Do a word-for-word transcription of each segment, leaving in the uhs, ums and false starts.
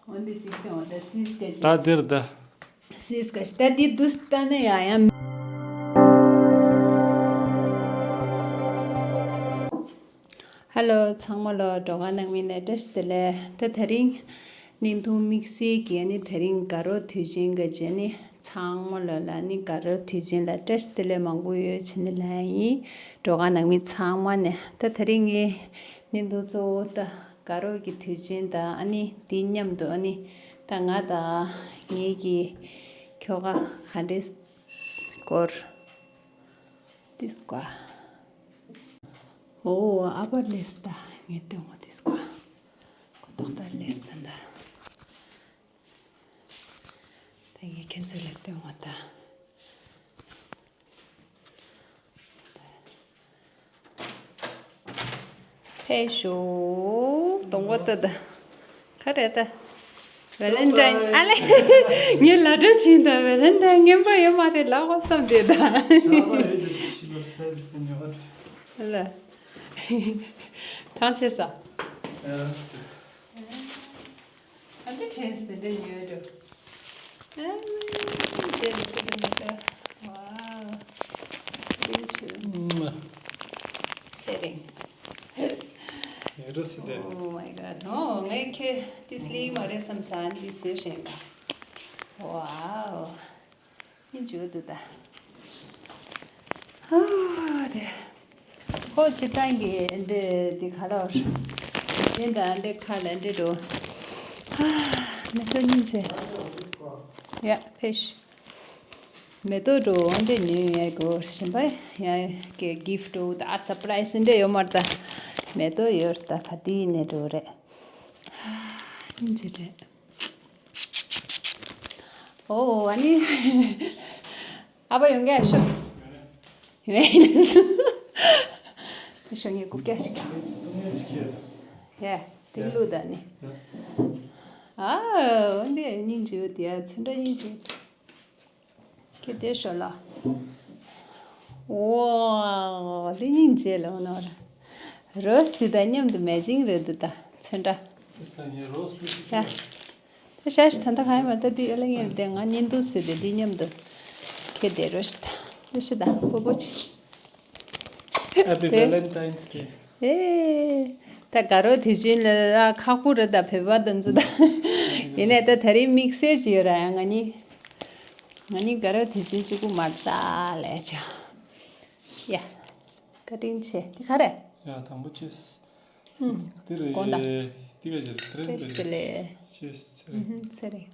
འོན་ཏེ་གཅིག་སྟོན་འོ་ད་སིས་ཀ་ཞིག་ད་འདིར་ད། སིས་ཀ་ཞིག་ད་འདི་དུས་ད་ནི་ཡང་ཡང་། ཧ་ལོ་ཚང་མ་ལོ། འགྲོ་ག་ནང་མི་ནས་བཀྲ་ཤིས་བདེ་ལེགས། ད་དེ་རིང་། བརྙན་ཐུང་དམིགས་བསལ་གྱི་ཨ་ནི་དེ་རིང་དགའ་རོགས་དུས་ཆེན་གྱི་རྗེས་ནི་ཚང་མ་ལོ་ལ་ཨ་ནི་དགའ་རོགས་དུས་ཆེན་ལ་བཀྲ་ཤིས་བདེ་ལེགས་མང་པོ་ཡོད་ཅེས་ནི་ལན་ཡིན། འགྲོ་ག་ནང་མི་ཚང་མ་ནས་ད་དེ་རིང་ངའི་བརྙན་ཐུང་གཙོ་བོ་ད་དགའ་རོགས་ཀྱི་དུས་ཆེན་དང་ཨ་ནི་དེ་མཉམ་དུ་ཨ་ནི་ད་ང་དང་ངེད་ཀྱི་ཁྱོ་ག་ག་འདྲས་སྐོར་དེ་སྐོར། ཨོ་ཨ་ཕར་ལེས་ད་ངས་སྟོན་ངོ་དེ་སྐོར་གོ་ཏོག་ད་ལེས་ད་ད། ད་ངས་ཁྱོད་ཚོ་ལ་སྟོན་བ་ད། ཕེབས་ཤོག་དང་པོ་ད་ད། ག་རེ་ད། ཝེ་ལན་ཊའིན་ཨ་ལེ། ངས་ལ་འདྲ་བྱིན་ད་ཝེ་ལན་ཊའིན་ངན་པ་ཡོད་མ་རེད་ལབ་དགོས་བསམ་དེ་ད། ལ། ཐང་ཆད་ས། ཨ་འདི་དྲན་སྲིད་དེ་འདྲ་ཉོས་འགྲོ། ཨ་འདི་ལ་ཀི་དེ་མི་ཀ་ཝའོ། འདི་ཆུ། ཚེ་རིང་། ཡོད་རེད་སྲིད་དེ། Oh my god. ཨོ་ངས་ཁྱོད་ཏིས་ལིང་མ་རེད་བསམ་ས་འདི་བཟོས་ཤེས་ན། ཝའོ། ཡིན་འཇུ་འདུག་ད། ཧོ་དེ། ཁོ་སྤྱི་བཏང་གི་འདྲེ་འདི་ག་ལ་བར། སྦྱིན་དང་འདྲེ་ཁ་ལ་འདྲེ་འགྲོ། ཧ། མེ་ཏོག་སྙིང་རྗེ། ཡ་ཕེབས། མེ་ཏོག་འགྲོ་འདྲེ་ཉོས་ཡ་གོ་ཞིམ་པ་ཡ་གི་གིཕ་འགྲོ་ད་ཨ་སར་པ་རའི་སི་འདྲེ་ཡོད་མར་ད། མེ་ཏོག་ཡོད་ད་ག་དེ་ནས་འགྲོ་རེད། ཧ། སྙིང་རྗེ་རེད། ཨོ་ཨ་ནི། ཨ་ཕ་ཡོང་གི་ཨ་ཤོ། ཡོང་ཡིན། ཨ་ཤོ་ངས་རྐུབ་བཀྱག་ཞིག་ཡ། དེ་ལུ་ད་ནི། ཨ། འོན་ཏེ་སྙིང་རྗེ་བོ་དེ་ཡ་ཚུན་ད་སྙིང་རྗེ་བོ། ཁྱེད་དེ་ཤོ་ལ། ཝའོ། འདི་སྙིང་རྗེ་ལོ་ནོར། རོས་དེ་ད་མཉམ་དུ་མེ་ཅིང་རེད་འདུག་ད་ཚུན་ད། དེ་ས་ངའི་རོས་ལུས་ཤིག་ད། ད་ཤ་ཤི་ད་ད་ག་ཡ་མ་ད་འདི་ཨ་ལ་ངེར་དེ་ང་གཉིས་འདུག་སུ་དེ་འདི་མཉམ་དུ། ཁྱེད་དེ་རོས་ད། དེ་ཤི་ད་ཕོ་པོ་ཆི། Happy Valentine's Day. ཨེ། ད་དགའ་རོགས་དུས་ཆེན་ལ་ཁག་པོ་རེད་ད་བོད་པ་དེ་ཚོ་ད། ཡིན་ནའི་ད་དེ་རིང་དམིགས་བསལ་ཅིག་ཡོད་ར་ཡ་ང་གཉིས། ང་གཉིས་དགའ་རོགས་དུས་ཆེན་གཅིག་པུ་མ་རེད་ད་ལས་ཆ། ཡ། བཀའ་དྲིན་ཆེ་དེ་ག་རེད། ཡ་དང་པོ་ཆེས། ཧུམ། དེ་རེད། དགོངས་དག་དེ་ག་ཅེ་ཁྲེན་བཀྲ་ཤིས་བདེ་ལེགས། ཆེས་ཚེ་རིང་། ཧུམ་ཚེ་རིང་།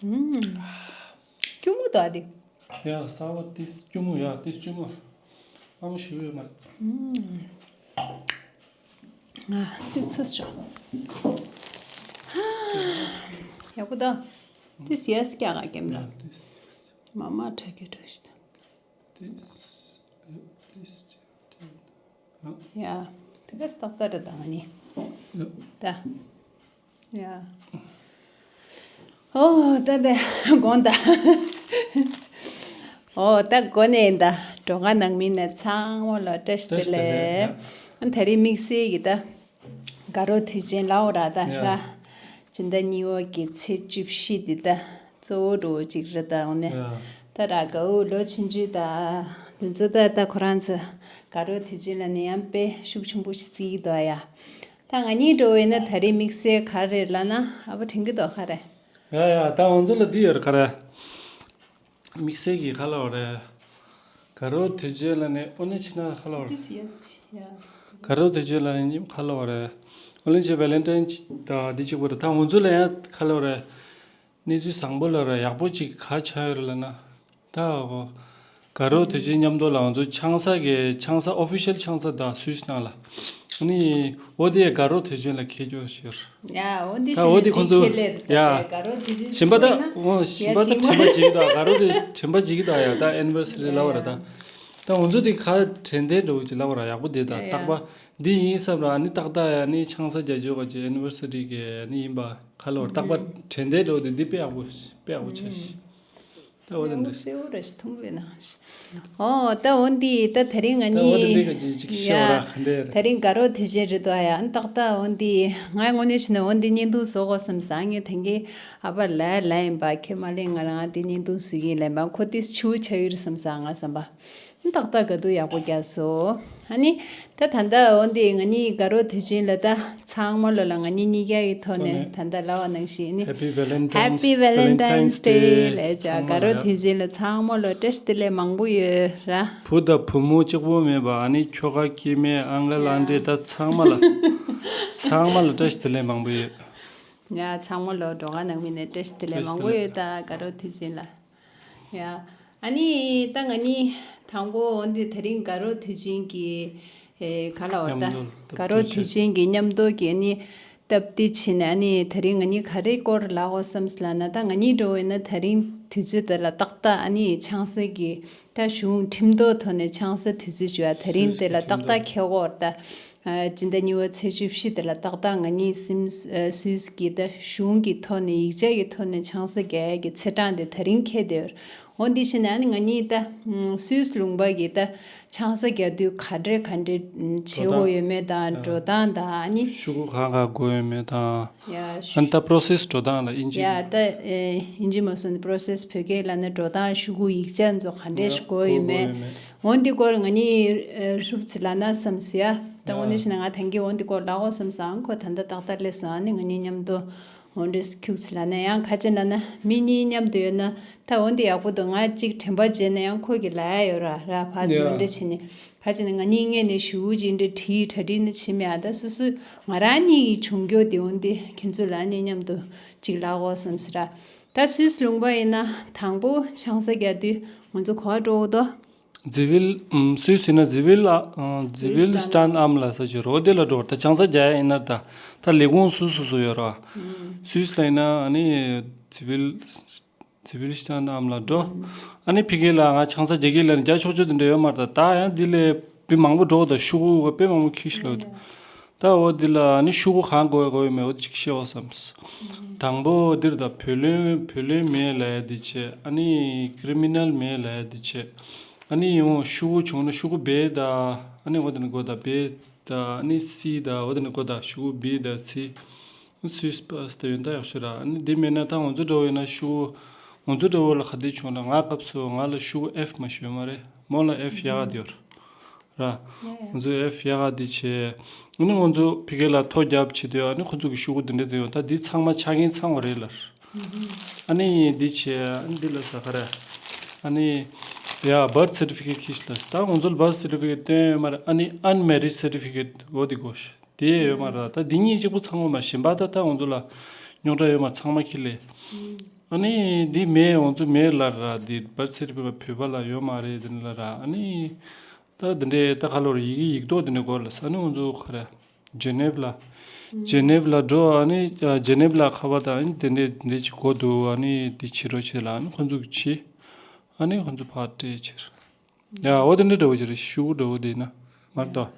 ཨུམ། སྐྱུར་མོ་དོ་ཨ་དེ། ཡ་ས་བ་ཏིས་སྐྱུར་མོ་ཡ་ཏིས་སྐྱུར་མོ། ཨ་མ་ཞུ་ཡོད་མ་རེད། ཨུམ། ང་ཏིས་ཚུད་ཤོག་ཡག་པོ་དོ། ཏིས་ཡས་ཀྱ་ག་ཀེམ་ལ། ཡ་ཏིས། མ་མ་ཁྲ་ཀེ་ཏོ་ཤི་ཏོ། ཏིས། ཏིས། ཡ། དེ་ག་སྟག་ལྟ་རེད་ད་ང་ནི། ད། ཡ། ཨོ་ད་དེ་དགོངས་དག་ཨོ་ད་དགོངས་ནས་ད་འགྲོ་ཁ་ནང་མི་ནས་ཚང་མ་ལ་བཀྲ་ཤིས་བདེ་ལེགས། ཨ་ད་རེས་དམིགས་བསལ་གྱི་ད། དགའ་རོགས་དུས་ཆེན་ལའོ་ར་ད་ར། སྦྱིན་བདག་གཉིས་པ་གི་ཚེས་བཅུ་བཞི་འདི་ད་གཙོ་བོ་འགྲོ་གཅིག་རེད་ད་འོ་ནས། ད་ར་དགའ་བོ་ལོ་ཆུང་ཆུང་ད། འདི་ཚོ་ད་ད་ཁོ་རང་ཚོ་དགའ་རོགས་དུས་ཆེན་ལ་ནི་ཡང་དཔེ་ཤུགས་ཆེན་པོ་ཞིག་བརྩི་གི་འདུག་ཡ། ད་ང་གཉིས་འགྲོ་བས་ན་ད་རེས་དམིགས་བསལ་ག་རེ་ལབ་ན་ཨ་ཕ་དྲན་གི་འདུག་ག་རེ། ཡ་ཡ་ད་འོ་ཚོ་ལ་འདི་ཡོད་རེད་ག་རེ། དམིགས་བསལ་གྱི་ཁ་ལ་བ་རེད། དགའ་རོགས་དུས་ཆེན་ལ་ནི་ཨོ་ནི་ཕྱི་ན་ཁ་ལ་བ་རེད། This year's, yeah. དགའ་རོགས་དུས་ཆེན་ལ་ནི་ཁ་ལ་བ་རེད། ཨོ་ལེན་ཆེ་ཝེ་ལེན་ཊའིན་ད་འདི་གཅིག་པོ་རེད་ད་ང་ཚོ་ལ་ཡང་ཁ་ལ་བ་རེད། གནས་ཚུལ་བཟང་པོ་ལ་རེད་ཡག་པོ་ཅིག་ག་ཆགས་ཡོད་རེད་ལབ་ན། ད་འོ། དགའ་རོགས་དུས་ཆེན་མཉམ་དུ་ལ་ང་ཚོ་ཆང་ས་གི་ཆང་ས་ཨོ་ཕི་ཤལ་ཆང་ས་ད་སུད་སི་ནང་ལ། ཨ་ནི་འོ་དེ་དགའ་རོགས་དུས་ཆེན་ལ་ཁེལ་རྒྱུ་ཞིག་ཡ་འོ་འདི་ད་འོ་དེ་ཁོང་ཚོ་ཁེ་ལེར་ཡ། དགའ་རོགས་དེ་བཞིན་ཞིམ་པ་ད་ཅིག་འོ་ཞིམ་པ་ད་ཡ་དྲན་པ་ཅིག་ད་དགའ་རོགས་དེ་དྲན་པ་ཅིག་ད་ཡ་ད་ཨེ་ནི་ཝར་སི་རི་ལབ་པ་ར་ད། ད་ང་ཚོ་དེ་ཁ་དྲན་དེ་འགྲོ་གི་ཅིག་ལབ་པ་ར་ཡག་པོ་དེ་ད་ཡ་ཡ། རྟག་པ་འདི་ཡིན་བསམ་ར་ཨ་ནི་ཏག་ཏག་ཡ་ནི་ཆང་ས་རྒྱ་ཇོ་ག་ཅིག་ཨེ་ནི་ཝར་སི་རི་གི་ཨ་ནི་ཡིན་པ་ཁ་ལོ་ར་རྟག་པ་དྲན་དེ་འགྲོ་དེ་འདི་དཔེ་ཡག་པོ་དཔེ་ཡག་པོ་ཆགས་ཤིག་ད་འོ་དེ་འདྲ། སེའུ་ར་ཞིག་འཐུང་བས་ན། ཨོ་ད་འོ་འདི་ད་དེ་རིང་ང་གཉིས། ད་འོ་དེ་འདྲ་ག་ཅིག་ཅིག་ཤོད་ར་ག་འདྲ་རེད། དེ་རིང་དགའ་རོགས་དུས་ཆེན་རེད་དོ་ཡ། ཨ་ནི་ཏག་ཏག་འོ་འདི་ང་དངོས་གནས་བྱས་ན་འོ་འདི་བརྙན་ཐུང་བཟོ་དགོས་བསམ་ས། ངས་ད་གིན་ཨ་ཕ་ལ་ལ་ཡིན་པ་ཁྱེད་མ་ལེན་ང་རང་འདི་བརྙན་ཐུང་བཟོ་གི་ཡིན་ལབ་པ། ཁོ་དེ་ཆུ་ཆགས་ཡོད་རེད་བསམ་ས་ང་བསམ་པ། ཏག་ཏག་དགའ་སྡུག་ཡག་པོ་རྒྱག་སོང་། ཨ་ནི་ད་ད་ལྟ་འོ་འདི་ང་གཉིས་དགའ་རོགས་དུས་ཆེན་ལ་ད་ཚང་མ་ལོ་ལ་ང་གཉིས་གཉིས་ཀ་གི་ཐོག་ནས་ཐོག་ནས་ད་ལྟ་ལབ་པ་ནང་བཞིན་ནི། Happy Valentine's Happy Valentine's Valentine's Day Day ལབ་བྱས། ཚང་མ་ལ་དགའ་རོགས་དུས་ཆེན་ལ་ཚང་མ་ལ་བཀྲ་ཤིས་བདེ་ལེགས་མང་པོ་ཡོད་ར། བུ་དང་བུ་མོ་གཅིག་པོ་མེད་པ། ཨ་ནི་ཁྱོ་ག་སྐྱེ་དམན་ཨང་ཀལ་ཨང་ཀྲེ་ད་ཚང་མ་ལ། ཚང་མ་ལ་བཀྲ་ཤིས་བདེ་ལེགས་མང་པོ་ཡོད། ཡ་ཚང་མ་ལ་འགྲོ་ག་ནང་མི་ནས་བཀྲ་ཤིས་བདེ་ལེགས་མང་པོ་ཡོད། ད་དགའ་རོགས་དུས་ཆེན་ལ། ཡ། ཨ་ནི་ད་ང་གཉིས་དང་པོ་འོ་འདི་དེ་རིང་དགའ་རོགས་དུས་ཆེན་གྱི་ཨེ་ག་ལ་བར་ད་མཉམ་དུ་དགའ་རོགས་དུས་ཆེན་གྱི་མཉམ་དུ་གི་ཨ་ནི་སྟབས་བདེ་བྱས་ནས། ཨ་ནི་དེ་རིང་ང་གཉིས་ག་རེ་སྐོར་ལབ་དགོས་བསམ་སོང་ལབ་ན། ད་ང་གཉིས་འདྲ་བོ་ཡིན་ན་དེ་རིང་དུས་ཚོད་དེ་ལ་ཏག་ཏག་ཨ་ནི་ཆང་ས་གི་ད་གཞུང་ཁྲིམས་ཐོག་ཐོག་ནས་ཆང་ས་དུས་ཚོད་བྱོས་པ། དེ་རིང་དེ་ལ་ཏག་ཏག་འཁེལ་གོ་ད། ཨ་སྤྱི་ཟླ་གཉིས་པ་ཚེས་བཅུ་བཞི་དེ་ལ་ཏག་ཏག་ང་གཉིས་སིམ་ཨ་སུད་སི་གི་ད་གཞུང་གི་ཐོག་ནས་ཡིག་ཆ་གི་ཐོག་ནས་ཆང་ས་རྒྱག་ཡ་གི་ཚེས་གྲངས་དེ་དེ་རིང་འཁེལ་བསྡད་ཡོད། འོ་འདི་བྱས་ནས་ཨ་ནི་ང་གཉིས་ད་ཨ་སུད་སི་ལུང་པ་གི་ད་ཆང་ས་རྒྱག་དུས་ག་འདྲས་ག་འདྲས་ཨ་བྱེད་དགོས་ཡོད་མེད་དང་། འགྲོ་སྟངས་དང་། ཨ་ནི་ཤོག་གུ་གང་ག་དགོས་ཡོད་མེད་དང་། ཡ། ཨ་ནི་ད་process འགྲོ་སྟངས་ལ་ཨིན་ཇི། ཡ་ད་ཨེ་ཨིན་ཇི་མ་སོང་ནི་process བོད་སྐད་ལབ་ན་འགྲོ་སྟངས། ཤོག་གུ་ཡིག་ཆ་ཚོ་ག་འདྲས་ཡ་དགོས་ཡོད་མེད། དགོས་ཡོད་མེད། འོ་འདི་སྐོར་ང་གཉིས་ཨེ་ཧྲུབ་ཙི་ལབ་ན་བསམ་སོང་ཡ། ད་དངོས་གནས་བྱས་ན་ང་ད་གིན་འོ་འདི་སྐོར་ལབ་དགོས་བསམ་སོང་། ཁོ་ད་ལྟ་ཏག་ཏག་སླེབས་སོང་། ཨ་ནི་ང་གཉིས་མཉམ་དུ་འོ་འདྲས་ཁྱུག་ཙི་ལབ་ན། ཡང་ཁ་ཅིག་ལབ་ན་མི་གཉིས་མཉམ་དུ་ཡོད་ན་ད་འོ་འདི་ཡག་པོ་འདུག་ང་གཅིག་དྲན་པ་བརྗེད་ན་ཡང་ཁོ་གིས་ལབ་ཡ་ཡོད་ར་ར། ཕར་ཚུར་འོ་འདྲས་བྱས་ནས། ཕལ་ཆེར་ང་གཉིས་སྔོན་ནས་ཞུ་ཅིག་འདྲ་བྲིས་གྲ་སྒྲིག་ནི་བྱེད་མེད་ཨ། ད་སོ་སོ་ང་རང་གཉིས་ཀྱི་བྱུང་རྒྱུ་དེ་འོ་འདི་ཁྱེད་ཚོ་ལ་ནི་མཉམ་དུ་ཅིག་ལབ་དགོས་བསམ་སོང་ར། ད་སུད་སི་ལུང་པ་ཡིན་ན་དང་པོ་ཆང་ས་རྒྱག་དུས་ང་ཚོ་ག་པར་འགྲོ་དགོས་དོ། ཛི་ཝིལ། ཨམ། སུད་སི་ཡིན་ན་ཛི་ཝིལ་ཨ། ཨ། ཛི་ཝིལ་སི་ཊན་ཨམ་ལ་ས་ཆ་རོ་དེ་ལ་འགྲོ་བར། ད་ཆང་ས་རྒྱག་ཡ་ཡིན་ན་ད་ད་ལས་ཁུངས་སུ་སུ་སུ་ཡོད་ར། སུད་སི་ལ་ཡིན་ན་ཨ་ནི་ཛི་ཝིལ། ཛི་ཝིལ་སི་ཊན་ཨམ་ལ་འགྲོ། ཨ་ནི་ཕ་གི་ལ་ང་ཆང་ས་རྒྱག་གི་ལ་རྒྱག་ཆོག་ཆོག་དེ་འདྲ་ཡོད་མ་རེད། ད་ད་ཡང་འདི་ལས་དཔེ་མང་པོ་འགྲོ་དང་། ཤོག་གུ་དཔེ་མང་པོ་ཁྱེར་ཤོག་ལ། ད་འོ་འདི་ལ་ཨ་ནི་ཤོག་གུ་གང་དགོས་དགོས་ཡོད་མེད་འོ་འདི་ཅིག་བཤད་དགོས་བསམ། དང་པོ་འདིར་ད་བུ་ལོན། བུ་ལོན་མེད་ལབ་ཡ་འདི་བྱས། ཨ་ནི་ཀི་རི་མི་ནལ་མེད་ལབ་ཡ་འདི་བྱས། ཨ་ནི་ཡང་ཤོག་གུ་བྱུང་ན་ཤོག་གུ་བེ་ད། ཨ་ནི་འོ་དེ་ནི་དགོས་ད་བེ་ད། ཨ་ནི་སི་ད། འོ་དེ་ནི་དགོས་ད་ཤོག་གུ་བི་ད་སི། སུད་སི་པ་སི་ད་ཡོད་ད་ཡག་ཤོས་ར། ཨ་ནི་འདི་མེད་ན་ད་ང་ཚོ་འདྲ་བོ་ཡིན་ན་ཤོག་གུ། ང་ཚོ་འདྲ་བོ་ལ་ག་འདི་བྱུང་ན། ང་སྐབས་སུ་ང་ལ་ཤོག་གུ་ཨེཕ་མ་ཞུ་མ་རེད། མོ་ལ་ཨེཕ་ཡག་ག་འདི་ཡོད་ར། ང་ཚོ་ཨེཕ་ཡག་ག་འདི་བྱས། ཨ་ནི་ང་ཚོ་ཕ་གི་ལ་ཐོ་རྒྱབ་བྱེད་དུས་ཨ་ནི་ཁོ་ཚོ་གི་ཤོག་གུ་འདི་འདྲ་འདི་ཡོད། ད་འདི་ཚང་མ་ཆ་རྐྱེན་ཚང་བ་རེད་ལ། ཨ་ནི་འདི་བྱས། ཨ་ནི་འདི་ལ་ས་ག་ར། ཨ་ནི་ཡ་བར་ཐི་སར་ཊི་ཕི་ཀེཊ་ཁྱེར་ཤོག་ལ། ད་ང་ཚོ་ལ་བར་ཐི་སར་ཊི་ཕི་ཀེཊ་སྟོན་ཡོད་མ་རེད། ཨ་ནི་ཨན་མེ་རིཌ་སར་ཊི་ཕི་ཀེཊ་འོ་འདི་དགོས་ཤག་དེ་ཡོད་མ་རེད། ད་འདི་གཉིས་གཅིག་པུ་ཚང་མ་མ། གཞན་པ་ད་ད་ང་ཚོ་ལ་རྙོག་དྲ་ཡོད་མ་རེད། ཚང་མ་ཁྱེར་ལེ། ཨ་ནི་འདི་མེད། ང་ཚོ་མེད་ལ་ར། འདི་བར་ཐི་སར་ཊི་ཕི་ཀེཊ་བོད་པ་ལ་ཡོད་མ་རེད་འདི་ལ་ར། ཨ་ནི་ད་འདི་འདྲའི་ད་ག་ལོར་ཡི་གེ་ཡིག་ཐོག་འདི་འདྲ་དགོས་ལ་ས། ཨ་ནི་ང་ཚོ་ག་ར་ཇི་ནེབ་ལ། ཇི་ནེབ་ལ་འགྲོ། ཨ་ནི་ཇི་ནེབ་ལ་ཁ་པར་དང་ཨ་ནི་དེ་འདྲས་དེ་འདྲས་ཅིག་དགོས་འདུག་ཨ་ནི་དེ་བྱེད་རོགས་བྱེད་ལ། ཨ་ནི་ཁོ་ཚོ་གིས་བྱེད། ཨ་ནི་ཁོ་ཚོ་ཕར་སྤྲད་བྱེད། ཡ་འོ་དེ་འདྲས་འདྲ་བོ་ཅིག་རེད། ཤོག་གུ་འདྲ་བོ་དེ་ཡིན་ན་མ་གཏོགས།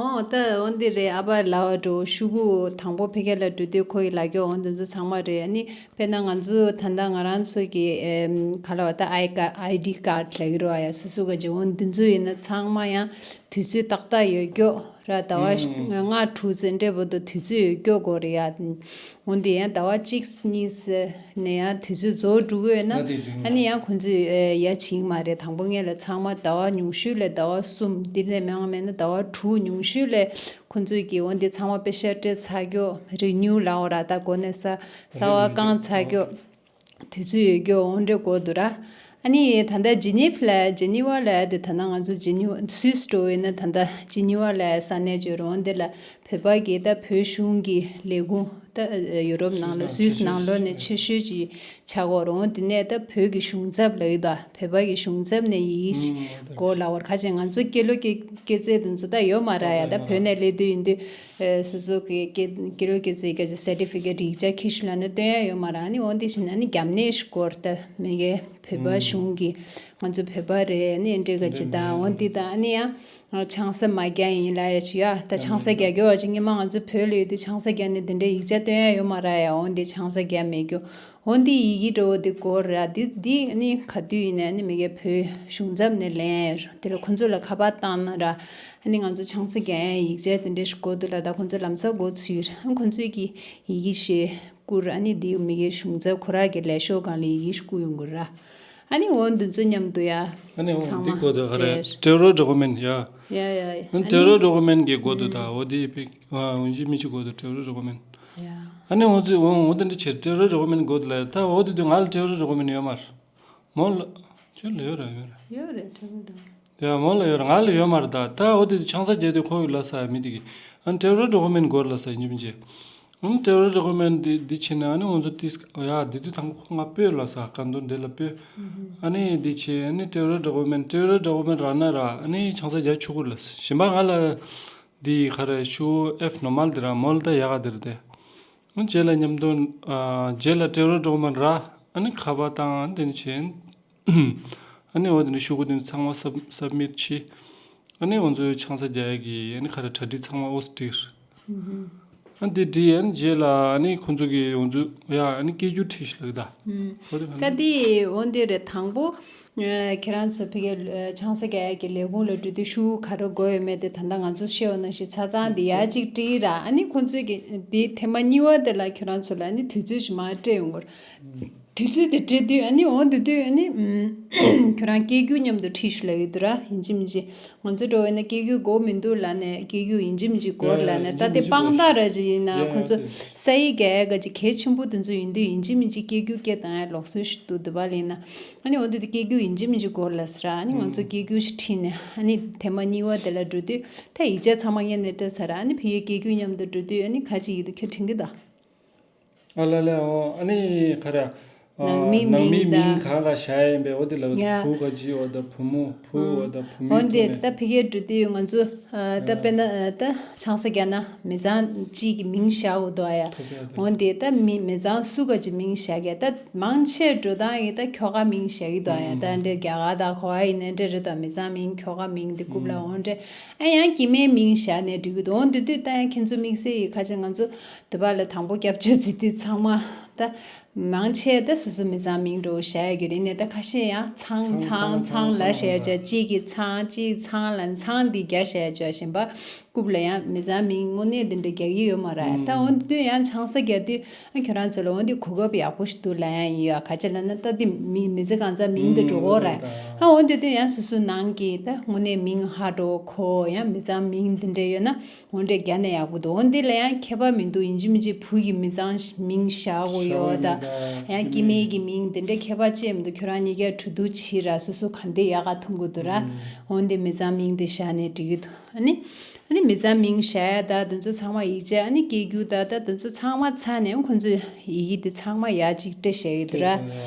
ཨོ་ད་འོ་འདི་རེད། ཨ་ཕ་ལབ་པ་འདྲ་བོ་ཤོག་གུ་དང་པོ་ཕ་གི་ལ་འགྲོ་དུས་ཁོ་ཡིས་ལབ་རྒྱུ་འོ་འདི་ཚོ་ཚང་མ་རེད། ཨ་ནི་དཔེར་ན་ང་ཚོ་ད་ལྟ་ང་རང་ཚོ་གི་ཨེམ་ག་ལབ་པ་ད་ཨའི་ཀ་ཨའི་ཌི་ཀཌ་ལབ་ཀྱི་རེད་པ། ཡ་སོ་སོ་ག་ཅིག་འོ་འདི་ཚོ་ཡིན་ན་ཚང་མ་ཡང་དུས་ཚོད་ཏག་ཏག་ཡོད་རྒྱུ་ར། ཟླ་བ་ཨུམ། ལྔ་དྲུག་ཙམ་འདྲ་བོ་དང་དུས་ཚོད་ཡོད་རྒྱུ་དགོས་རེད་ཡ། འོ་འདི་ཡང་ཟླ་བ་གཅིག་གཉིས་ནས་ཡང་དུས་ཚོད་རྫོགས་འགྲོ་གི་ཡོད་ན། ད་དེ་འགྲིག་ཨ་ནི་ཡང་ཁོ་ཚོས་ཨེ་ཡ་བྱེད་ཀྱི་མ་རེད། དང་པོ་སྔོན་ལ་ཚང་མ་ཟླ་བ་ཉུང་ཤོས་ལ་ཟླ་བ་གསུམ། འདི་ནས་མང་བ་མེད་ན་ཟླ་བ་དྲུག་ཉུང་ཤོས་ལ་ཁོ་ཚོས་ཀྱིས་འོ་འདི་ཚང་མ་པེ་ཤ་སྤྲད་ཚར་རྒྱུ། རི་ནིའུ་ལབ་དགོས་ར། ད་འགོ་ནས་གསར་གསར་པ་བཀང་ཚར་རྒྱུ། དུས་ཚོད་ཡོད་རྒྱུ་འོ་འདྲ་དགོས་འདུག་ར། ཨ་ནི་ད་ལྟ་ཇི་ནིབ་ལ། ཇི་ནི་ཝ་ལ་དེ་ད་ལྟ་ང་ཚོ་ཇི་ནི་ཝ་སུད་སི་འགྲོ་ཡིན་ན་ད་ལྟ་ཇི་ནི་ཝ་ལ་ས་གནས་ཅིག་རེད། འོ་འདི་ལ་བོད་པ་གི་ད་བོད་གཞུང་གི་ལས་ཁུངས་ད་ཡུ་རོབ་ནང་ལ་སུད་སི་ནང་ལོགས་ནས་ཆེ་ཤོས་ཅིག་ཆགས་ཀྱི་ཡོད་རེད། འོ་དེ་ནས་ད་བོད་ཀྱི་གཞུང་ཚབ་ལ་ཡོད་ད། བོད་པ་གི་གཞུང་ཚབ་ནས་ཡིན་གོ་ལབ་པ་རེད། ཁ་ཅིག་ང་ཚོ་སྐྱེས་ལོ་སྐྱེས་སྐྱེས་ཚེས་དེ་ཚོ་ད་ཡོད་མ་རེད་ཡ། ད་བོད་ནས་སླེབས་དུས་ཡིན་དུས། ཨེ་སོ་སོ་གི་སྐྱེ་སྐྱེས་ལོ་སྐྱེས་ཚེས་སྐད་ཆ་སར་ཊི་ཕི་ཀེཊ་ཡིག་ཆ་ཁྱེར་ཤོག་ལབ་ན་སྟོན་ཡ་ཡོད་མ་རེད། ཨ་ནི་འོ་འདི་བྱས་ན་ཨ་ནི་རྒྱབ་གནས་ཤིག་དགོས་རེད། ད་མི་གི་བོད་པ་གཞུང་གི་ང་ཚོ་བོད་པ་རེད། ཨ་ནི་འདི་འདྲ་ག་ཅིག་དང་འོ་འདི་དང་ཨ་ནི་ཡང་ ཆང་ས་མ་རྒྱག་ཡིན་ལབ་ཡ་ཅིག་ཡ། ད་ཆང་ས་རྒྱག་རྒྱུ་བ་ཅིག་སྔོན་མ་ང་ཚོ་བོད་ལ་ཡོད་དུས་ཆང་ས་རྒྱག་ནས་དེ་འདྲའི་ཡིག་ཆ་སྟོན་ཡ་ཡོད་མ་རེད་ཡ། འོན་ཏེ་ཆང་ས་རྒྱག་མེད་རྒྱུ། འོན་ཏེ་ཡི་གེ་འདྲ་བོ་དེ་དགོས་ར། དེ་དེ་ནི་ག་དུས་ཡིན་ནའི་ནི་མི་སྒེར་བོད་གཞུང་ཚབ་ནས་ལེན་ཡ་ར། དེ་ལ་ཁོ་ཚོ་ལ་ཁ་པར་བཏང་ན་ར། ཨ་ནི་ང་ཚོ་ཆང་ས་རྒྱག་ཡ་ཡིག་ཆ་དེ་འདྲ་ཞིག་དགོས་འདུག་ལ། ད་ཁོ་ཚོ་ལམ་སང་འགོ་ཚུགས་ཡོད་ར། ཁོ་ཚོས་ཀྱི་ཡི་གེ་ཞིག་བསྐུར། ཨ་ནི་དེ་མི་སྒེར་གཞུང་ཚབ་ཁོ་ར་གི་ལས་ཤོག་སྒང་ལ་ཡི་གེ་ཞིག་བསྐུར་ཡོང་དགོས་ར། ཨ་ནི་འོ་འདི་ཚོ་མཉམ་དུ་ཡ། ཨ་ནི་འོ་ཚང་འདི་མ་དགོས་འདུག་ཨ་རེད། སྤྲད། Travel document ཡ། ཡ་ཡ་ཡ། ཨ་ནི་travel document གི་དགོས་འདུག་ད་འོ་དེ་པི་ཨ་འོན་ཅི་མི་ཅི་དགོས་འདུག travel document། ཡ། ཨ་ནི་འོ་ཚོ་འོ་འོ་དེ་འདྲ་བྱས་travel document དགོས་འདུག་ལ། ད་འོ་དེ་དུས་ང་ལ་travel document ཡོད་མ་རེད། མོ་ལ་ཁྱོད་ལ་ཡོད་ར། ཡོད་ར། ཡོད་རེད། travel document། ཡ་མོ་ལ་ཡོད་ར། ང་ལ་ཡོད་མ་རེད། ད་ད་འོ་དེ་དུས་ཆང་ས་རྒྱག་དུས་ཁོ་ཡོད་ལ་ས་མི་དེ་གི་ཨ་ནི་travel document དགོས་རེད་ལ་ས་ཡིན་གཅིག་མིན་གཅིག་ཨ་ནི་travel document འདི་འདི་བྱས་ན་ཨ་ནི་ང་ཚོ་ཏིས་ཡ་འདི་དུས་དང་པོ་ཁོ་ང་སྤོས་ལ་ས་ཀ་འདོན་འདི་ལ་སྤོས། ཨ་ནི་འདི་བྱས་ཨ་ནི་travel document travel document རག་ན་ར་ཨ་ནི་ཆང་ས་རྒྱག་ཆོག་གི་ལ་ས། གཞན་པ་ང་ལ་འདི་ག་རེ་ཤུ་ཨེཕ་ནོར་མལ་འདི་ར་མོ་ལ་ད་ཡག་ག་འདི་རེད་དེ། ཨ་རྗེས་ལ་མཉམ་དུ་ཨ་རྗེས་ལ་travel document རག་ཨ་ནི་ཁ་པར་བཏང་ཨ་ནི་དེ་ནི་བྱས། ཨ་ནི་འོ་དེ་འདྲ་ཤོག་གུ་དེ་ཚང་མ་སབ་སབ་མིཊ་བྱས། ཨ་ནི་ང་ཚོའི་ཆང་ས་རྒྱག་ཡ་གི་ཨ་ནི་ག་རེ་གྲ་སྒྲིག་ཚང་མ་འོ་སི་བྲིས། ཨ་འདི་བྲིས་ཨ་ནི་རྗེས་ལ་ཨ་ནི་ཁོང་ཚོ་གི་ང་ཚོ་ཡ་ཨ་ནི་སྐད་སྒྱུར་བྲིས་ཤིག་ལབ་ད། ཨ་འོ་དེ་ག་ད་འདི་འོ་འདི་རེད། དང་པོ་ཁྱེད་རང་ཚོ་ཕ་གིའི་ཆང་ས་རྒྱག་ཡ་གི་ལས་ཁུངས་ལ་འགྲོ་དུས་ཤོག་གུ་ག་རེ་དགོས་ཡོད་མེད་དེ་ད་ལྟ་ང་ཚོ་ཤེས་པ་ནང་བཞིན་ཆ་ཚང་འདི་ཡ་གཅིག་བྲིས་ར། ཨ་ནི་ཁོང་ཚོས་ཀྱི་འདི་ཐེངས་མ་གཉིས་པ་དེ་ལ་ཁྱེད་རང་ཚོ་ལ་ཨ་ནི་དུས་ཚོད་ཞིག་མར་སྤྲད་ཡོང་གི་རེད། དུས་ཚོད་དེ་སྤྲད་དུས་ཨ་ནི་འོ་འདི་དུས་ཨ་ནི་ཁྱོད་རང་སྐད་སྒྱུར་མཉམ་དུ་ཁྲིད་ཤོག་ལབ་ཡོད་དུས་ར། ཡིན་གཅིག་མིན་གཅིག་ང་ཚོ་འགྲོ་བས་ན་སྐད་སྒྱུར་དགོས་མི་འདུག་ལབ་ནས་སྐད་སྒྱུར་ཡིན་གཅིག་མིན་གཅིག་དགོས་ལབ་ནས། ད་དེ་དཔང་རྟགས་ར་ཅིག་ཡིན་ན་ཁོ་ཚོ་ས་ཡིག་རྒྱག་ཡ་ག་ཅིག་གལ་ཆེན་པོ་དེ་ཚོ་ཡིན་དུས་ཡིན་གཅིག་མིན་གཅིག་སྐད་སྒྱུར་སྐད་བཏང་ཡ་ལོགས་སུ་ཞིག་འདུག་དེ་པ་ལ་ཡིན་ན་ཨ་ནི་འོ་འདི་དུས་སྐད་སྒྱུར་ཡིན་གཅིག་མིན་གཅིག་དགོས་ལབ་ཟེར་ར། ཨ་ནི་ང་ཚོ་སྐད་སྒྱུར་ཞིག་ཁྲིད་ནས་ཨ་ནི་ཐེངས་མ་གཉིས་པ་དེ་ལ་འགྲོ་དུས་ད་ཡིག་ཆ་ཚང་མ་སྔོན་ནས་སྤྲད་ཚར་ར། ཨ་ནི་ཕ་གིའི་སྐད་སྒྱུར་མཉམ་དུ་འགྲོ་དུས་ཨ་ནི་ག་ཅིག་ཡིན་དུས་ཁྱོད་དྲན་གི་ད། ཨ་ལ་ལ་ཨོ་ཨ་ནི་ག་རེ། ཨ་ནང་མི་ནང་མི་མིང་མིང་དང་གང་ག་བཞག་ཡིན་པས་འོ་དེ་ལ་ཡ། བུ་ག་ཅི་འོ་ད་བུ་མོ་བུ་འོ་ད་བུ་མོ་འོ་འདིར་ཐོག་ནས། ད་ཕ་གིར་འགྲོ་དུས་ང་ཚོ་ཨ་ད་དཔེར་ན་ཨ་ད་ཆང་ས་རྒྱག་ན་མི་ཚང་གཅིག་གི་མིང་བཞག་དགོས་འདུག་ཨ་ཡ། ཐོག་ཡ་ད། འོ་འདི་ད་མི་མི་ཚང་སུ་ག་ཅིག་མིང་བཞག་གི་ད་མང་ཆེ་འགྲོ་སྟངས་ཡིན་ད་ཁྱོ་ག་མིང་བཞག་གི་འདུག་ཨ་ཡ། ད་འདྲེ་རྒྱ་གར་དང་གོ་བ་ཡིན་ན་འདྲེ་རེད་ད་མི་ཚང་མིང་ཁྱོ་ག་མིང་འདི་རྐུབ་ལ་འོ་འདྲེ་ཨ་ཡང་སྐྱེ་དམན་མིང་བཞག་ནས་འགྲིག་གི་འདུག་འོ་འདི་དུས་ད་ཡང་ཁྱེད་ཚོ་དམིགས་བསལ་ཡིན་ཁ་ཆེ་ང་ཚོ། དེ་བ་ལ་དང་པོ་སྐྱབས་བཅོལ་བྱེད་དུས་ཚང་མ་ད་མང་ཆེ་ད་སོ་སོ་མི་ཚང་མིང་འགྲོ་བཞག་ཡ་གི་རེད་ནས། ད་ཁ་ཤས་ཡང་ཚང་ཚང་ཚང་ཚང་ཚང་ལ་བཞག་ཡ་ཅོ་གཅིག་གི་ཚང་གཅིག་ཚང་ལ་ཚང་འདི་རྒྱ་བཞག་ཡ་ཅོ་བཞིན་པ་རྐུབ་ལ་ཡང་མི་ཚང་མིང་དངོས་གནས་འདི་འདྲ་རྒྱག་གི་ཡོད་མ་རེད། ད་འོ་འདི་དུས་ཡང་ཆང་ས་རྒྱག་དུས་ཨ་ཁྱོད་རང་ཚོ་ལ་འོ་འདི་གོ་སྐབས་ཡག་པོ་ཞིག་འདུག་ལབ་ཡ་ཡིན་ཡ། ག་ཅི་ལབ་ན་ད་འདི་མི་མི་ཚེ་གང་ཚ་མིང་འདི་འགྲོ་གོ་རེད། ཨ་འོ་འདི་དུས་ཡང་སོ་སོ་ནང་གི་ད་དངོས་གནས་མིང་ཧ་འགྲོ་ཁོ་ཡང་མི་ཚང་མིང་འདི་འདྲ་ཡོད་ན། འོ་འདྲས་རྒྱ་ནས་ཡག་པོ་འདུག་འོ་འདི་ལ་ཡང་ཁྱད་པར་མི་འདུག་ཡིན་གཅིག་མིན་གཅིག་བུ་ཡི་མི་ཚང་མིང་བཞག་དགོས་ཡོད་ད། ཡང་སྐྱེ་དམན་གྱི་མིང་འདི་འདྲས་ཁྱད་པར་ཅི་ཡང་མི་འདུག་ཁྱོད་རང་གཉིས་ཀས་གྲོས་བསྡུར་བྱེད་ར་སོ་སོ་ག་འདི་ཡག་ག་མཐོང་གི་འདུག་ར། འོ་འདི་མི་ཚང་མིང་འདི་བཞག་ནས་འགྲིག་གི་འདུག་ཨ་ནི། ཨ་ནི་མི་ཚང་མིང་བཞག་ཡ་ད་དེ་ཚོ་ཚང་མ་ཡིག་ཆ་ཨ་ནི་སྐད་སྒྱུར་ད་ད་དེ་ཚོ་ཚང་མ་ཚར་ནས་ཁོང་ཚོས་ཡི་གེ་འདི་ཚང་མ་ཡར་གཅིག་སྤྲད་བཞག་གི་འདུག་ར།